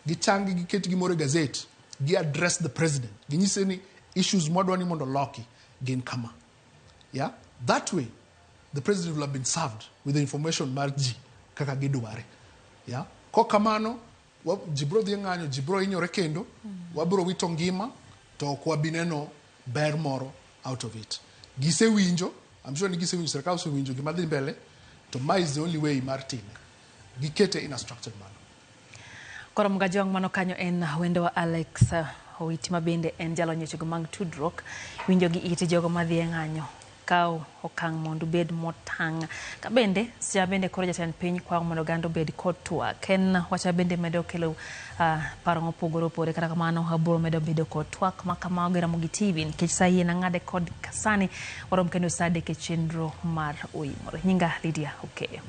gichangi giket gimoro e gazet, gi address the president, ginyise ni issues mwadwa ni mondo loki gin kama. Yeah, that way the president will have been served with the information mar ji kaka gidware. Yeah, kok kamano ji biro dhi e ng'anyo, ji biro hinyore kendo wabiro wito ngima to ok wabi neno ber moro out of it. Gisewinjo, I'm sure ni gisewinjo, sirikal osewinjo gima dhi mbele, to ma is the only way mar time gikete in a structured manner. Koro Mgajwang', mano kanyo en wendowa Alex Owiti, ma bende en jalony wechego mag tudruok. Winjo gi iti jogo madhi e ng'anyo, kaw okang' mondo ubed motang'. Ka bende seche bende koro jatend piny kwayo mondo oganda obed kod twak. En wach ma bende medo kelo paro mopogore opogore. Kata kamano, abiro medo bedo kod twak ma kamago gi Ramogi TV nikech sa yie nang'ade kod sani warom kendo sa 3 e chenro mar Oimore. Nyinga Lydia Okeyo.